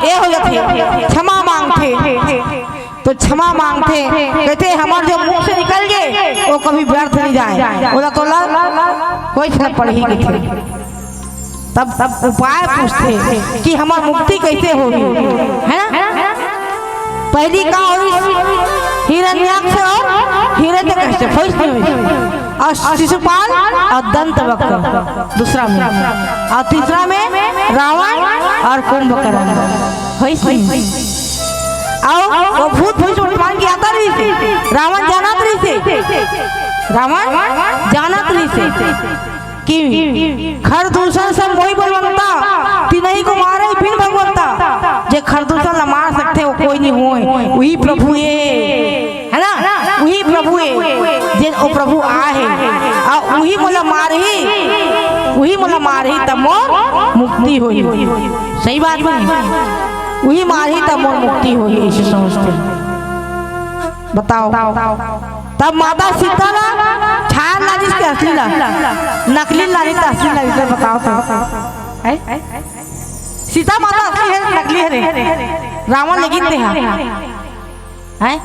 ए हो जाथे, क्षमा मांगथे। तो क्षमा मांगथे, कहिथे, "हमर जो मुख से निकल गे, वो कभी व्यर्थ नहीं जाए, ओला तोला कोई फर्क पड़ही," कहिथे। तब, तब उपाय पूछथे कि हमर मुक्ति कइसे होही, है ना? पहली का होइस? हिरण्याक्ष और हिरण्यकश्यप, होइस नहीं होइस? और शिशुपाल और दंत वक्र दूसरा में, और तीसरा में रावण और कुंभकर्ण, होइस नहीं होइस? अउ वो भूत भविष्य वर्तमान के आता रहिस हे, रावण जानत रहिस हे, रावण जानत रहिस हे कि खरदूषण सम मोहि बलवंता, तिनहि को मारइ बिन भगवंता। जे खरदूषण ला मार सकथे, वो कोई नहीं होय, उही प्रभु हे, है ना? उही प्रभु हे, जे वो प्रभु आए हे, अउ उही मोला मारही, उही मोला मारही, तब मोर मुक्ति होही। सही बात नहीं? उही मारही, तब मोर मुक्ति होही, अइसे समझथे। बताओ। तब माता सीता ला छाया लानिस के असली ला, नकली लानिस त असली लानिस, बताओ तो। हैं? सीता माता असली हे, नकली हे रे? रावण लेकिन ते हा। हैं?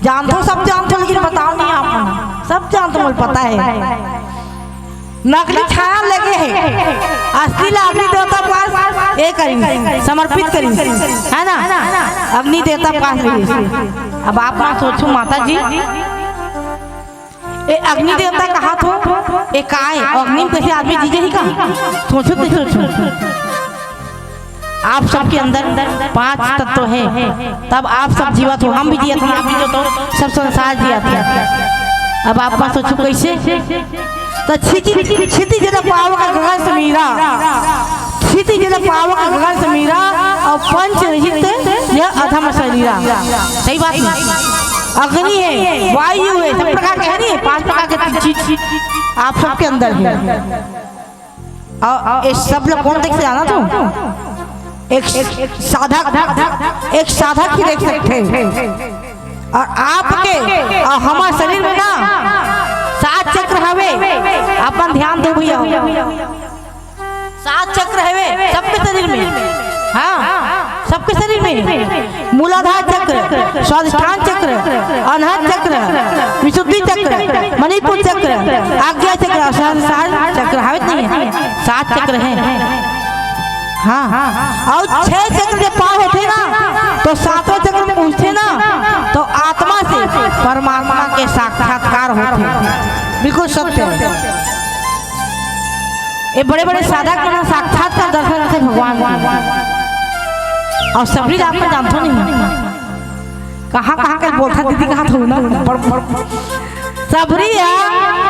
जानथो, सब जानथो, लेकिन बताओ नहीं आप मन। सब जानथो, मोला पता हे। नकली छाया लगे हे, असली ला अग्नि देवता पास ए करिस, समर्पित करिस, है ना? अग्नि देवता पास रहिस। अब आप मन सोचो, माता जी, ए अग्नि देवता कहाथो, ए काय? अग्नि में कइसे आदमी जी जही का? सोचो तो सोचो। आप सबके अंदर पांच तत्व हे, तब आप सब जीवत हो, हम भी जीवत हो, आप भी जीवत हो, सब संसार जीवत हे। अब आप मन सोचो कइसे? त क्षिति, क्षिति जल पावक गगन समीरा, क्षिति जल पावक गगन समीरा, अउ पंच रहित यह अधम शरीरा। सही बात ना? अग्नि हे, वायु हे, सब प्रकार के हे नहीं, पांच प्रकार के चीज आप सबके अंदर हे। अउ ये सब ला कोन देख सकथे जाना तू? एक साधक, एक साधक ही देख सकथे। अउ आपके अउ हमर शरीर में ना सात चक्र हवे, अपन ध्यान दो भैया, सात चक्र हवे सबके शरीर में। हाँ, आपके शरीर में मूलाधार चक्र, स्वाधिष्ठान चक्र, अनाहत चक्र, विशुद्धि चक्र, मणिपुर चक्र, आज्ञा चक्र, सहस्रार चक्र, हावत नहीं है, सात चक्र हैं। हाँ, और छह चक्र जब पार होते ना, तो सातवां चक्र में पहुंचते ना, तो आत्मा से परमात्मा के साक्षात्कार होते हैं। बिल्कुल सत्य है। ये बड़े-बड़े साधक मन साक्षात का दर्शन करथे भगवान के। और सबरी आप मन जानथो नहीं, कहाँ-कहाँ के बोलथा दीदी, कहाँ थोड़ी ना, बड़, बड़, सबरी ह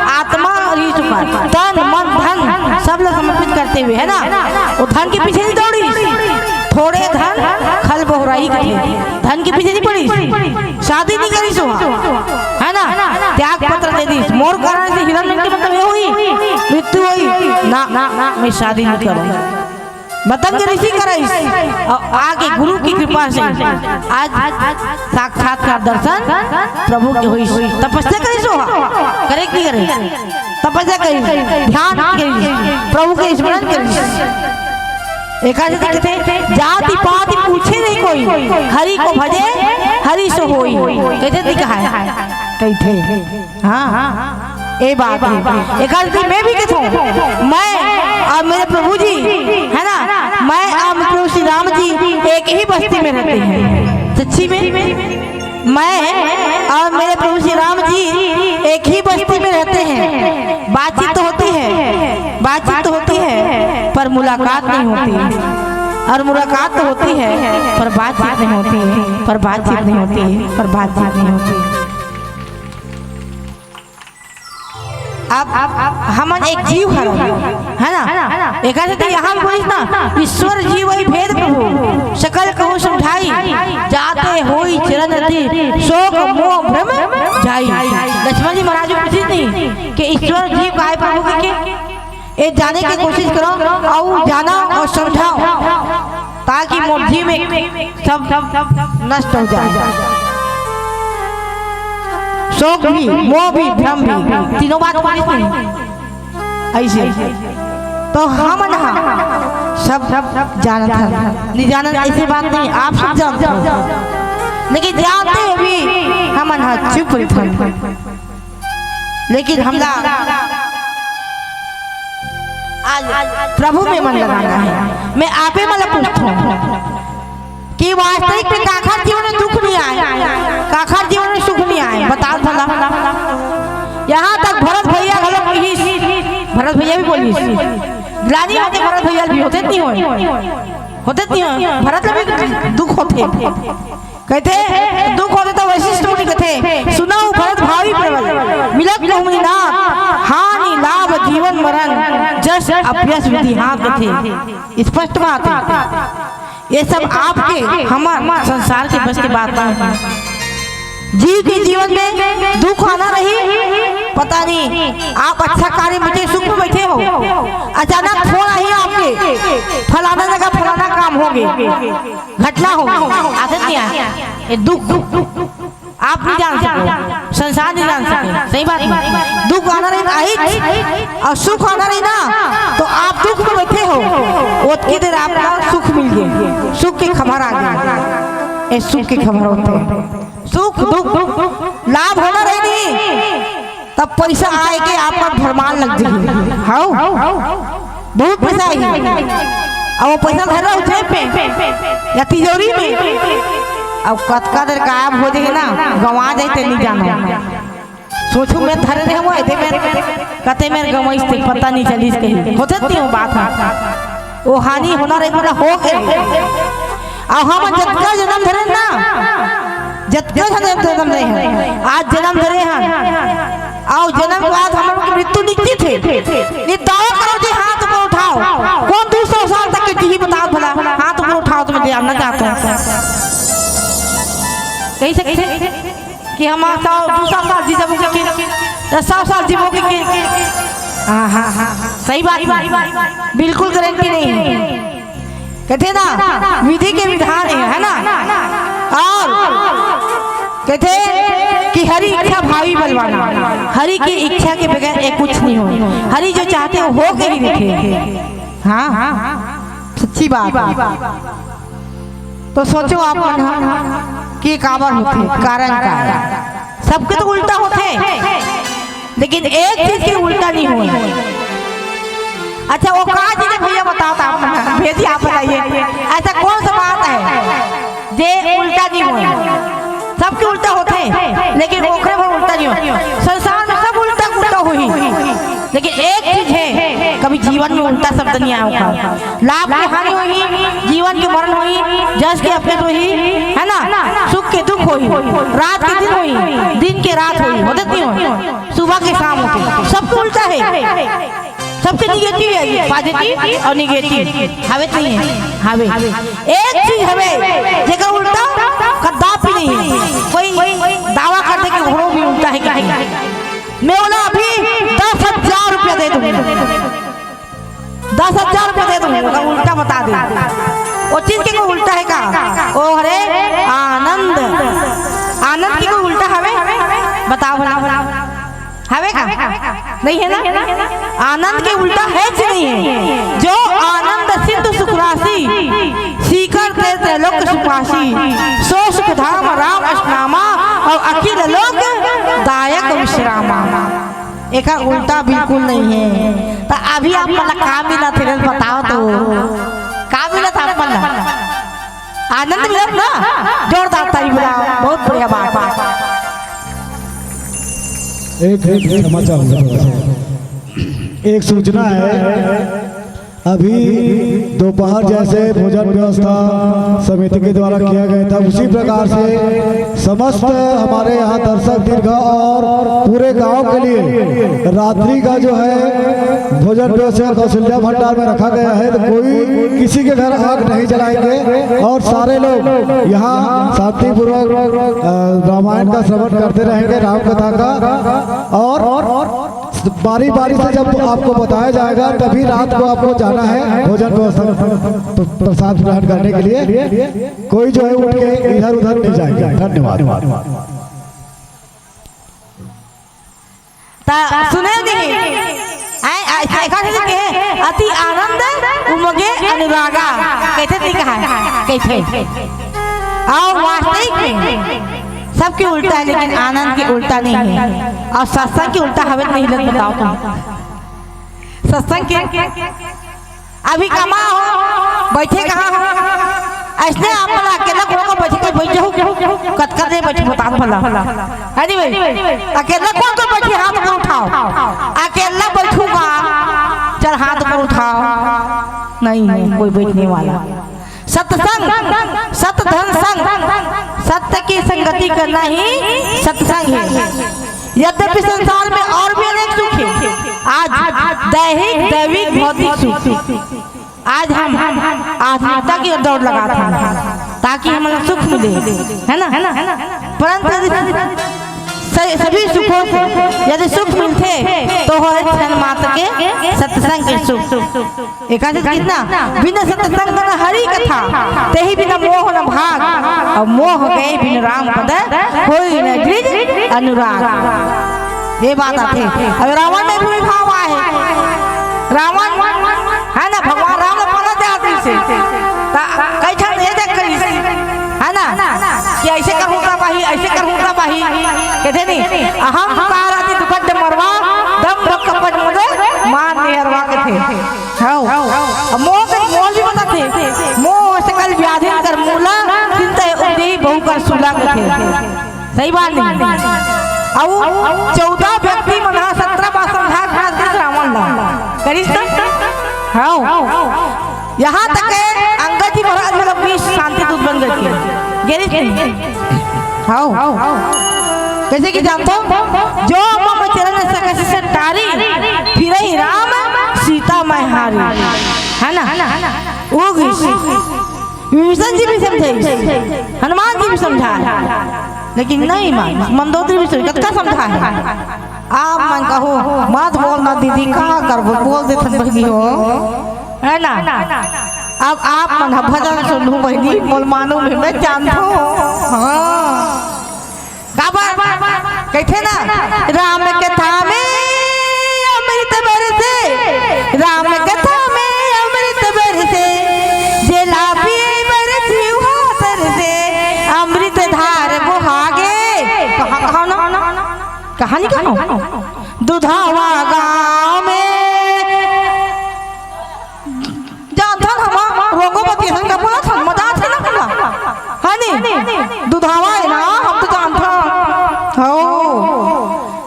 आत्मा रही चुका, तन, मन, धन सब ला समर्पित करते हुए, है ना? वो धन के पीछे नहीं दौड़ी, थोड़े धन खल बहुराई के, धन के पीछे नहीं पड़ी, शादी नहीं करी सो, है ना? त्याग पत्र दे दी, मोर कारण से हिरण के मतलब ये हुई, मृत्यु हुई ना, ना, मैं शादी नहीं करूँ। मतंग ऋषि कराइस, और आगे गुरु की कृपा से आज साक्षात्कार दर्शन प्रभु के होइस। तपस्या करिस हो, करे की करे? तपस्या करिस, ध्यान करिस, प्रभु के स्मरण करिस। एकादशी कहते, जाति पाति पूछे नहीं कोई, हरि को भजे हरि सो होई। कैसे दिखा है? कैसे? हाँ, हाँ, ए बात है। एक गलती मैं भी कथूं, मैं और मेरे प्रभु जी, है ना, मैं और प्रभु श्री राम जी एक ही बस्ती में रहते हैं। सच्ची में, मैं और मेरे प्रभु श्री राम जी एक ही बस्ती में रहते हैं। बातचीत तो होती है, बातचीत तो होती है, पर मुलाकात नहीं होती है। और मुलाकात तो होती है, पर बातचीत नहीं होती है, पर बातचीत नहीं होती है, पर बातचीत नहीं होती है। अब, अब हमन एक जीव हरन, है ना? एकर सेती यहाँ भी बोलिस ना, ईश्वर जीव अइ भेद प्रभु, सकल कहूँ समझाई, जाते होई चरण रति, शोक मोह भ्रम जाई। लक्ष्मण जी महाराज जी पूछिस नहीं कि ईश्वर जीव काय प्रभु के, के? ए जाने के कोशिश करो, अउ जाना अउ समझाओ। ताकि मोर जी में सब नष्ट हो जाए। शोक भी, मोह भी, भ्रम भी, तीनों बात मानिस नहीं। ऐसे तो हमन ह सब जानत हन, नहीं जानत ऐसी बात नहीं, आप सब जानते हो, लेकिन जानते हुए भी हमन ह चुप रहिथन। लेकिन हमला आज प्रभु में मन लगाना है। मैं आपे मन ला पूछथों कि वास्तविक में काखर जीवन में दुख नहीं आए, काखर जीवन में सुख नहीं आए, बताओ भला। यहाँ तक भरत भैया घलो कहिस, भरत भैया भी बोलिस, ग्लानि होथे भरत भैया भी, होथे नहीं होय, होथे नहीं होय, भरत ला भी दुख होथे। कहिथे, दुख होथे त वशिष्ठ मुनि कहिथे, सुनहु भरत भावी प्रबल, मिलत कहु मुनिनाथ, हानि लाभ जीवन मरण, जस अपयस विधि हाथ कहिथे। स्पष्ट बात है, ये सब आपके, हमर संसार के बस के बात नहीं है। जीव के जीवन में दुख आना रही, पता नहीं, आप अच्छा कार्य में बैठे, सुख में बैठे हो, अचानक फोन आही आपके, फलाना जगह फलाना काम हो गए, घटना हो, आदत नहीं आए, ये दुख, दुख, दुख, आप नहीं जान सको, संसार नहीं जान सके। सही बात नहीं। दुख आना रही, आही, और सुख आना रही ना, तो आप दुख में बैठे हो, ओतकी देर आपला सुख मिल गए, सुख के खबर आ गए। ए सुख के खबर होथे, सुख दुख, लाभ होना रही नहीं, तब पैसा आए के आपका भरमान लग जाही। हाउ, बहुत पैसा आही। अब वो पैसा धर रहा हो जेब में या तिजोरी में, अब कतका देर गायब हो जाही ना, गंवा जाही ते नहीं जाना। सोचहूं मैं धरे रहे हूं, एदे मेर कते मेर गंवइस ते पता नहीं चलिस कहीं। होथे नहीं हो बात है। वो हानि होना रही, पूरा हो गए। अब हम जतका जन्म धरे ना, जतका जन्म, जन्म धरे हैं, आज जन्म धरे हैं, अउ जन्म के बाद हम लोग की मृत्यु निश्चित है। ये दावा करो जी, हाथ ऊपर उठाओ, कौन दो सौ साल तक के जी बताओ भला, हाथ ऊपर उठाओ, तुम्हें जानना चाहता हूँ। कही सकते हैं कि हम सौ, दो सौ साल जी जब के, के, सौ साल जीवो के, के। हाँ, हाँ, हाँ, हाँ, सही बात है। बिल्कुल गारंटी नहीं है। कहते ना, विधि के विधान है, है ना? और कहते कि हरि इच्छा भावी बलवाना, हरि की इच्छा के बगैर ये कुछ नहीं हो। हरि जो चाहते हो, हो के ही देखे। हाँ, हाँ, सच्ची बात है। तो सोचो आप मन ह कि काबर होथे, कारण का हे? सबके तो उल्टा होथे, लेकिन एक चीज के उल्टा नहीं होय। अच्छा, वो का चीज हे भैया, बताओ तो आप मन ह, भेजी आप बताइए, ऐसा कौन सा बात हे जे उल्टा नहीं होय? सबके उल्टा होथे, लेकिन ओखरे बर उल्टा नहीं होय। संसार में सब उल्टा उल्टा होही, लेकिन एक चीज हे, कभी जीवन में उल्टा शब्द नहीं आय ओखर। लाभ के हानि होही, जीवन के मरण होही, जस के अपेस होही, है ना? सुख के दुख होही, रात के दिन होही, दिन के रात होही, होथे नहीं होय? सुबह के शाम होथे, सबके उल्टा हे। सबके negative हे, positive और negative। हवे तो नहीं हे, हवे। एक चीज हवे, जेकर उल्टा कदापि नहीं हे। कोई दावा कर दे कि ओखरो भी उल्टा हे कि नहीं। मैं ओला अभी दस हजार रुपया दे दूंगा, दस हजार रुपया दे दूंगा, ओकर उल्टा बता दे। वो चीज के कोई उल्टा हे का? ओ हरे आनंद, आनंद के कोई उल्टा हवे? बताओ भला। हवे का? नहीं हे ना? आनंद के उल्टा हेच नहीं हे। जो आनंद सिंधु सुख राशि, सीकर ते त्रैलोक्य सुखासी, सो सुख धाम राम अष्टनामा, और अखिल लोक दायक विश्रामा। एकर उल्टा बिल्कुल नहीं हे। त अभी आप मन ला का मिलत हे, बताओ तो, का मिलत हे आप मन ला? आनंद मिलत ना? जोरदार ताली बजाओ, बहुत बढ़िया बात। एक, एक क्षमा चाहूंगा थोड़ा सा। एक सूचना है, अभी दोपहर जैसे भोजन व्यवस्था समिति के द्वारा किया गया था, उसी प्रकार से समस्त हमारे यहाँ दर्शक दीर्घा और पूरे गांव के लिए रात्रि का जो है भोजन व्यवस्था कौशल्या भंडार में रखा गया है, तो कोई किसी के घर आग नहीं जलाएंगे और सारे लोग यहाँ शांतिपूर्वक, अ, रामायण का श्रवण करते रहेंगे, राम कथा का, और बारी बारी से जब आपको बताया जाएगा तभी रात को आपको जाना है भोजन व्यवस्था, प-, प्रसाद ग्रहण करने के लिए। कोई जो है उठ के इधर उधर नहीं जाएगा। धन्यवाद। त सुने नहीं। आय, आय, आय, का कहे के? अति आनंद उमगे अनुरागा। कहिथे नहीं कहा? कहिथे। और वास्तविक में सबके उल्टा हे, लेकिन आनंद के उल्टा नहीं हे। और सत्संग के उल्टा हवे नहीं लग, बताओ तुम। सत्संग के अभी कमा हो, बैठे कहाँ हो? अइसने आप मन अकेला कोनो को बैठे के बैठ जाहू, कतका देर बैठे बता भला। है नहीं भाई? अकेला कौन को बैठे, हाथ ऊपर उठाओ। अकेला बैठूंगा, चल हाथ ऊपर उठाओ। नहीं है कोई बैठने वाला। सत्संग, सत धन संग, सत्य की संगति करना ही सत्संग है। यद्यपि संसार में और भी अनेक सुख है, आज दैहिक, दैविक, भौतिक सुख, आज हम आधुनिकता की ओर दौड़ लगात हन, ताकि हमन ला सुख मिले, है ना? परंतु यदि स-, सभी सुखों से यदि सुख मिलथे, तो होय क्षण मात्र के सत्संग के सुख। एकासे कितना बिना सत्संग न हरि कथा, तेहि बिना मोह न भाग, और मोह गए बिन राम पद, होई न द्विज अनुराग। ये बात आथे। अब रावण में भी भाव आए। रावण, है ना, भगवान राम ला पाना चाहत रहिसे। त कई ठन ये देख करिस, है ना, कि ऐसे करहूं त पाही, ऐसे करहूं त पाही। कहिथे नहीं, अहंकार अति दुखद मरवा, दंभ कपट मद मान निहरवा कहिथे। हव। अब मोह के मोल भी बताथे। मोह सकल व्याधि कर मूला, चिंता उपजई बहु कर सूला कहिथे। सही बात नहीं। अउ चौदह व्यक्ति मन ह सत्रह बार समझा घास के रावण ला। करिस त? हव। यहाँ तक के अंगद जी महाराज मतलब विश्व शांति दूत बन गए थे। गिरिस नहीं? हव। कइसे कि जानथव, जो मम चरण सकस टारी, फिरहि राम सीता मैं हारी। है ना? वो गिरिस। विभीषण जी भी समझाइस, हनुमान जी भी समझाए, लेकिन नहीं मान, मंदोदरी भी समझ-, कतका समझाए। आप मन कहो, "मत बोल ना दीदी, का करबो, बोल देथन बहिनी हो।" है ना? अब आप मन ह भजन सुनहू बहिनी, मोल मानू में मैं जानथो। हाँ। काबर? कहिथे ना, "राम कथा में अमृत बरसे, राम कथा में अमृत बरसे, जेला पीए बर जीव हाथ कहानी का नाम दुधावा गाँव में। जानथन हम रंगोपति हन का बोला था, मजा आथे ना हमला, है नी? दुधावा है ना, हम तो जानथन। हो,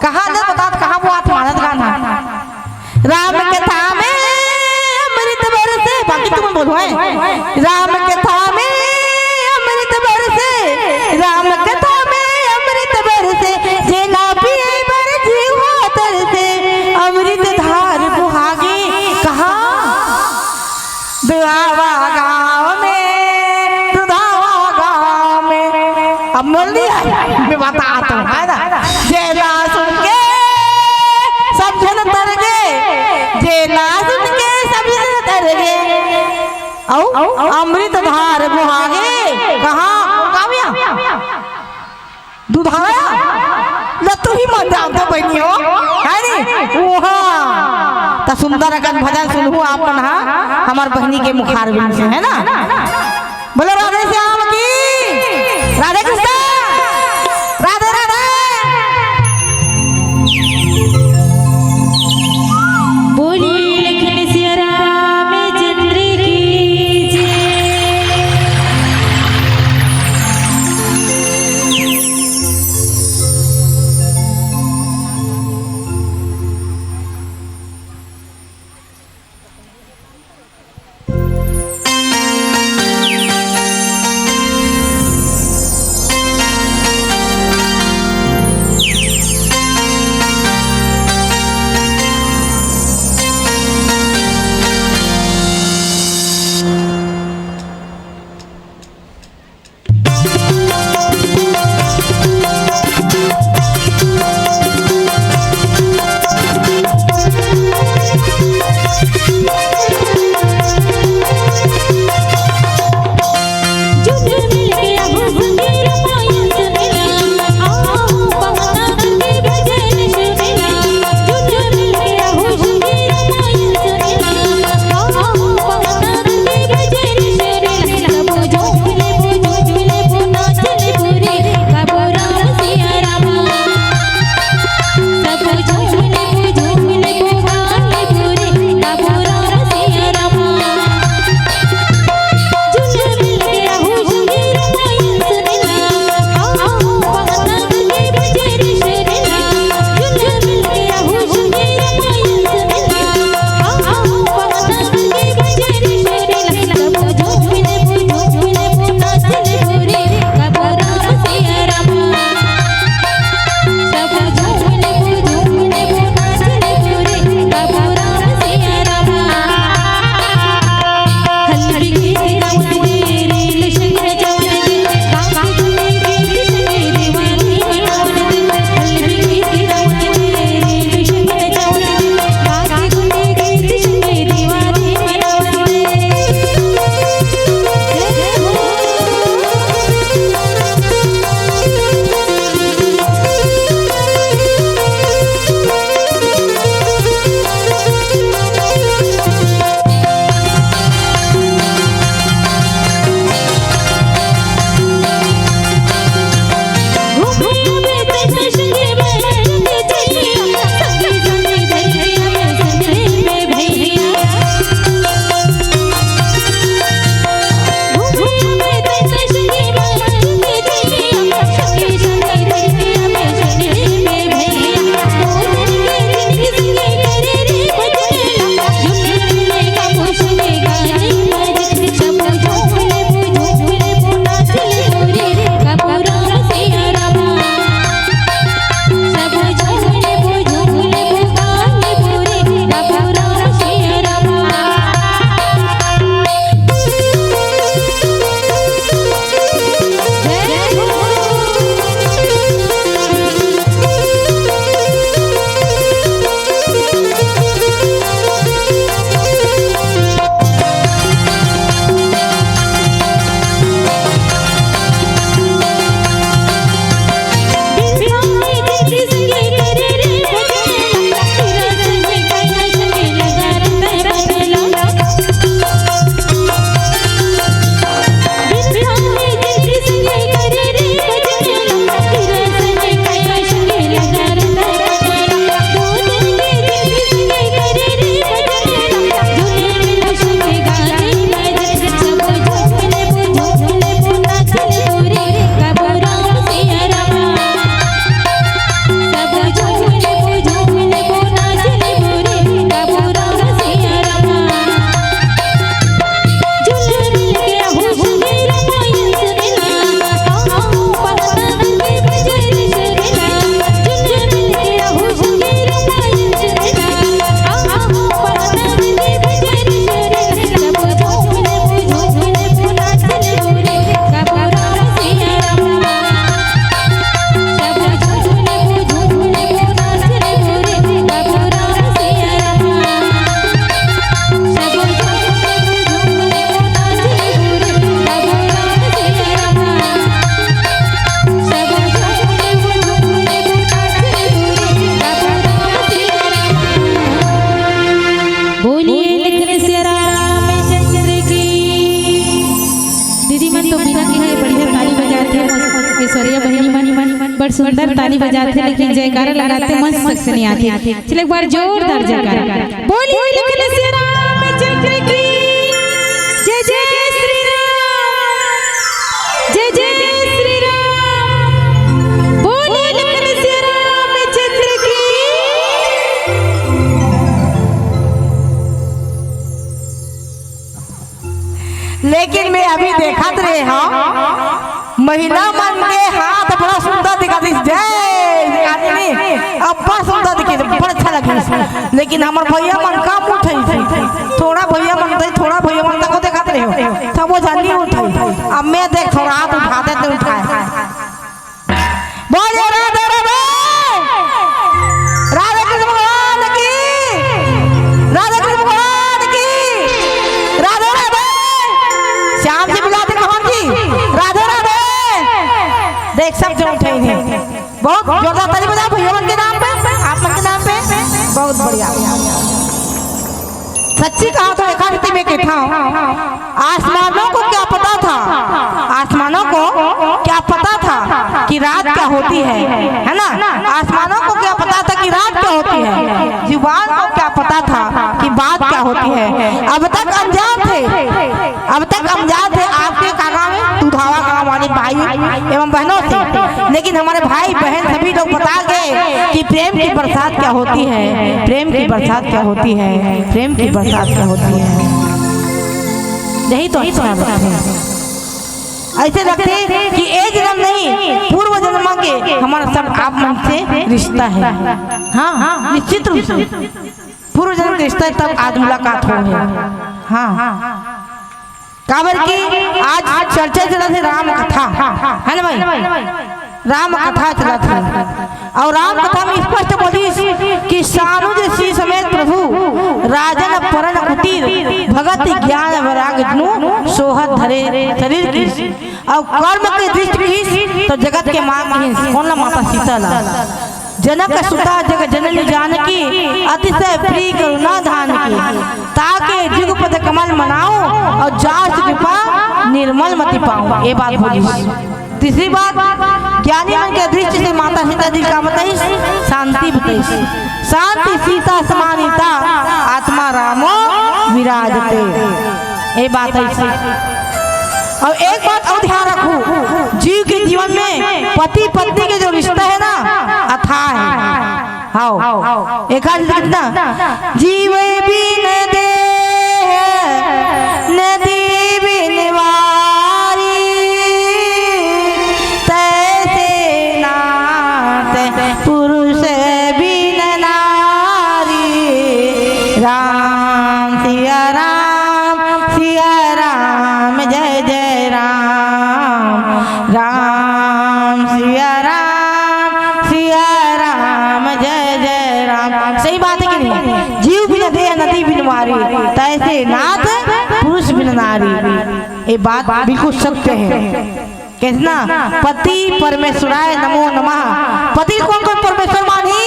कहाँ ले बतात, कहाँ बुआत मानत गाना। राम कथा में अमृत बरसे, बाकी तुम बोलो है। राम कथा में अमृत बरसे, राम कथा में अमृत बरसे, जे ना पिए बर जीवा तरसे, अमृत धार बुहागे। कहाँ? दुधावा गाँव में, दुधावा गाँव में। अब बोल दिया, मैं बता तो, है ना? जे ना सुन के सब जन तर गे, जे ना सुन के सब जन तर गे। औ अमृत धार बुहागे। कहाँ? काव्या? दुधाया? ल तुही मन जानथो बहिनी हो, है नी? उहाँ। त सुंदर अकन भजन सुनहू आप मन हा, हमर बहिनी के मुखारबिंद से, है ना? बोलो राधे श्याम की, राधे कृष्ण, राधे राधे। बोलिए लखन सिया रामचंद्र की जय। ऐश्वर्या बहिनी मन बड़ सुंदर ताली बजाथे, लेकिन जयकारा लगाथे मस्त शक्ति नहीं आथे। चल एक बार जोरदार जयकारा। बोलिए लखन सिया रामचंद्र की जय, जय श्री राम, जय जय श्री राम। बोलिए लखन सिया रामचंद्र की। लेकिन मैं अभी देखत रहे हूँ, महिला मन के हाथ बड़ा सुंदर दिखत रहिस। जय आदमी, अब्बड़ सुंदर दिखिस, बड़ अच्छा लगिस। लेकिन हमर भैया मन कम उठइस, थोड़ा भैया मन, थोड़ा भैया मन तको देखत रहे हो, सब वो झन नइ उठइस। अब मैं देख थोड़ा हाथ उठाथे त उठाय। बोलिए राधे राधे, राधे कृष्ण भगवान की, राधे कृष्ण भगवान की, राधे राधे। श्याम जी बुलाते मोहन जी, राधे राधे। देख सब जो उठे हैं, बहुत जोरदार ताली बजाओ भैया मन के नाम पे, आप मन के नाम पे। बहुत बढ़िया। सच्ची कहा तो एक रीति में कहता हूँ, आसमानों को क्या पता था, आसमानों को क्या पता था कि रात क्या होती है, है ना? आसमानों को क्या पता था कि रात क्या होती है, जुबान को क्या पता था कि बात क्या होती है। अब तक अनजान थे, अब तक अनजान थे। आपके का गाँव है? दुधावा गाँव वाले भाई एवं बहनों से, लेकिन हमारे भाई बहन सभी लोग बता गए कि प्रेम की बरसात क्या होती है, प्रेम की बरसात क्या होती है, प्रेम की बरसात क्या होती है। यही तो अच्छा लगता है। ऐसे लगते कि ए जन्म नहीं, पूर्व जन्म के हमारा सब आप मन से रिश्ता है। हाँ, निश्चित रूप से पूर्व जन्म के रिश्ता है, तब आज मुलाकात हो है। हाँ, काबर कि आज चर्चा चलत हे राम कथा, है ना भाई? राम कथा चलत हे, अउ राम कथा में स्पष्ट बोलिस कि सानुज श्री समेत प्रभु राजन परण कुटीर, भगत ज्ञान वैराग जिनु सोहत धरे शरीर की, अउ कर्म के दृष्टि की तो जगत के माँ की, कौन ला? माता सीता ला। जनक सुता जग जननी जानकी, अतिशय प्रिय करुणा धानकी। ताके जुगपद कमल मनाऊं, अउ जासु कृपा निर्मल मति पाऊं। ये बात बोलिस। तीसरी बात, ज्ञानी मन के दृष्टि से माता सीता जी का बताइस? शांति बताइस। शांति सीता समाहिता, आत्मा रामो विराजते। ये बात ऐसी। अउ एक बात अउ ध्यान रखहू, जीव के जीवन में पति पत्नी के जो रिश्ता हे ना, अथाह हे। हाँ, एकाध कितना, जीव बिन देह नदी बिन वारी, तैसे नाथ पुरुष बिन नारी। राम सिया राम, सिया राम, जय जय राम। राम सिया राम, सिया राम, जय जय राम। सही बात है कि नहीं? जीव बिन देह नदी बिन वारी, तैसे नाथ पुरुष बिन नारी। ये बात बिल्कुल सत्य है। कितना? पति परमेश्वराय नमो नमः। पति ल कोन कोन परमेश्वर मानही?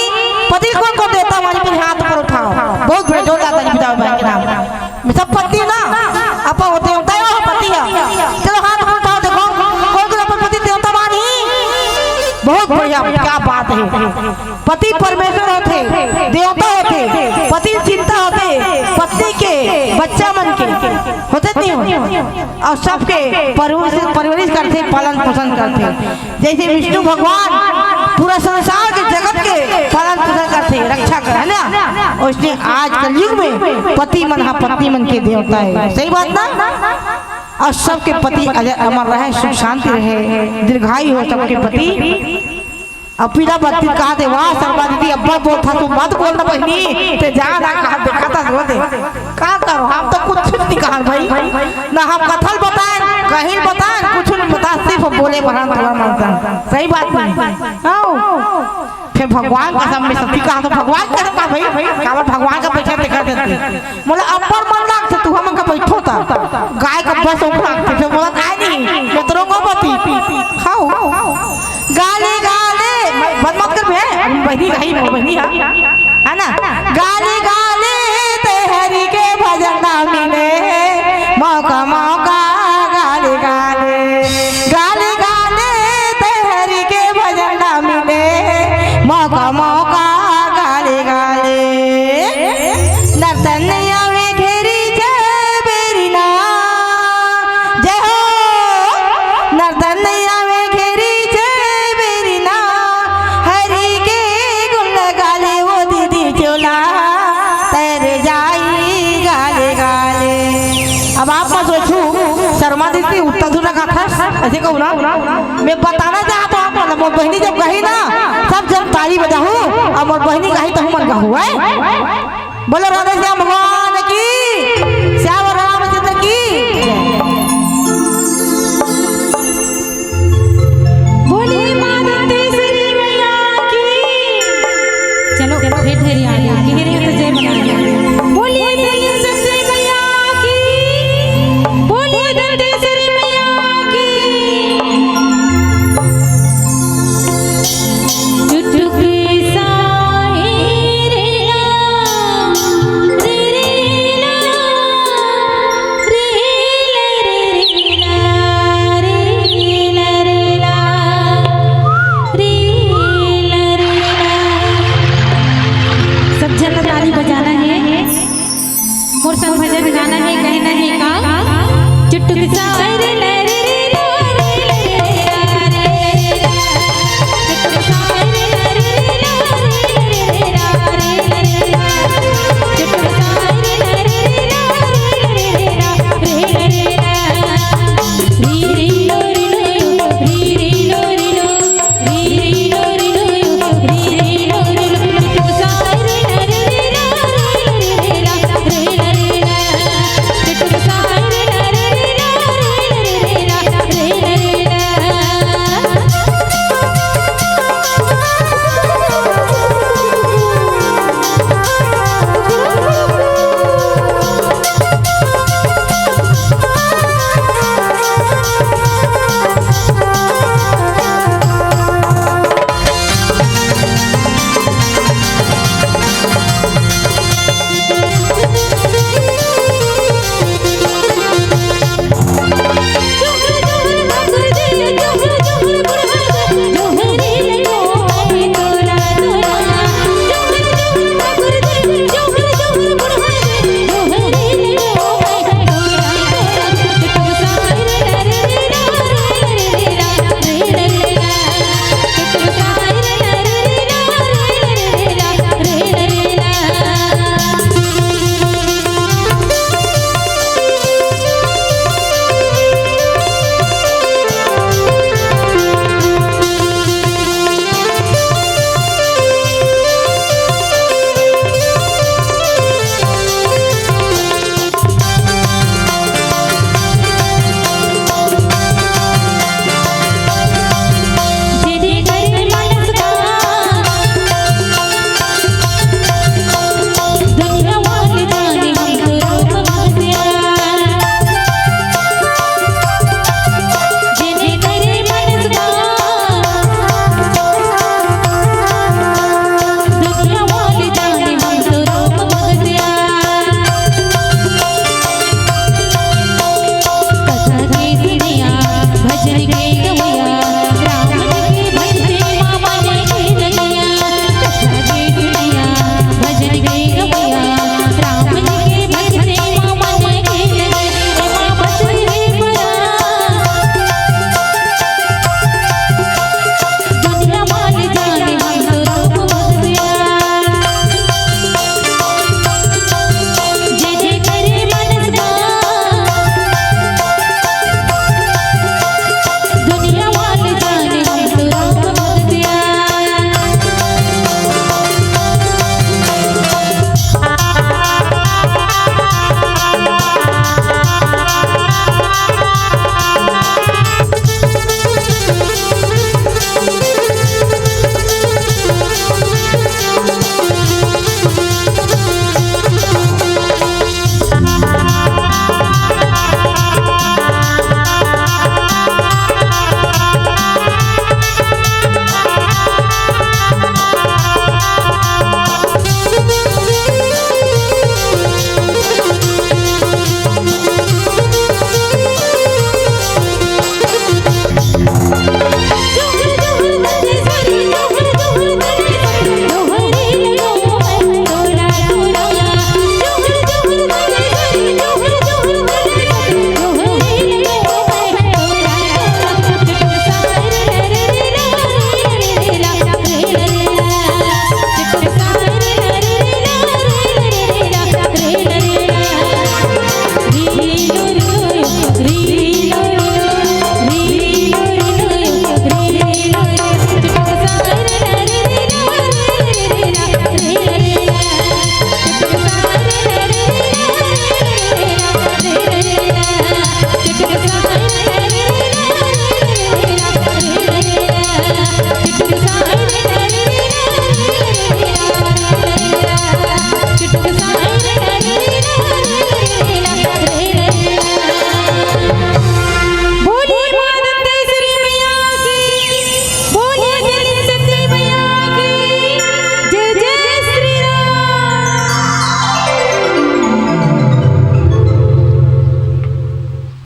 पति ल कोन कोन देवता मानही? पहली हाथ ऊपर उठाओ। बहुत बड़े जोरदार ताली बजाओ भाई के नाम। मैं सब पति ना, अपन होते होता है वो पति है। चलो हाथ ऊपर उठाओ, देखो कोन कोन अपन पति देवता मानही। बहुत बढ़िया, क्या बात है। पति परमेश्वर होथे, देवता होथे, पति चिंता होथे, पत्नी के, बच्चा मन के, होथे नहीं होथे? अउ सबके परवरिश, परवरिश करथे, पालन पोषण करथे। जैसे विष्णु भगवान पूरा संसार के जगत के पालन पोषण करथे, रक्षा कर, है ना? उसने आज कलयुग में पति मन हा पत्नी मन के देवता है। सही बात ना? अउ सबके पति अजर अमर रहे, सुख शांति रहे, दीर्घायु हो सबके पति। अब पीला बत्ती कहा दे, "वाह शर्मा दीदी, अब्बड़ बोलथा तू, मत बोल ना बहिनी, ते जा ना कहा देखा था वो दे।" का करो, हम तो कुछ नहीं कहा भाई, ना हम कथा ल बताएन, कहीं बताएन, कुछ नहीं बता, सिर्फ बोले बना थोड़ा मानता। सही बात नहीं? आओ। फिर भगवान कसम में सती कहा तो भगवान कसम का भाई, काबर भगवान का पीछे देखा देते। मोला अब्बड़ मन लागथे, तू हमन का बैठो ता। गाय का बस ओख लागथे, फिर बोला, "आय नहीं, मैं तो रोंगो पति।" खाओ। गाली गाले, बंद मत कर बे, अभी बहिनी रही, मोर बहिनी हा। है ना? गाली गाले, ते हरि के भजन ना मिले, मौका मौका गाली गाले, गाली गाले, ऐसे कहूँ ना, मैं बताना चाहत हूँ आप मन ला, मोर बहिनी जब गाही ना, सब झन ताली बजाहू, अउ मोर बहिनी गाही तहू मन गाहू, है? बोलो राधे श्याम हो।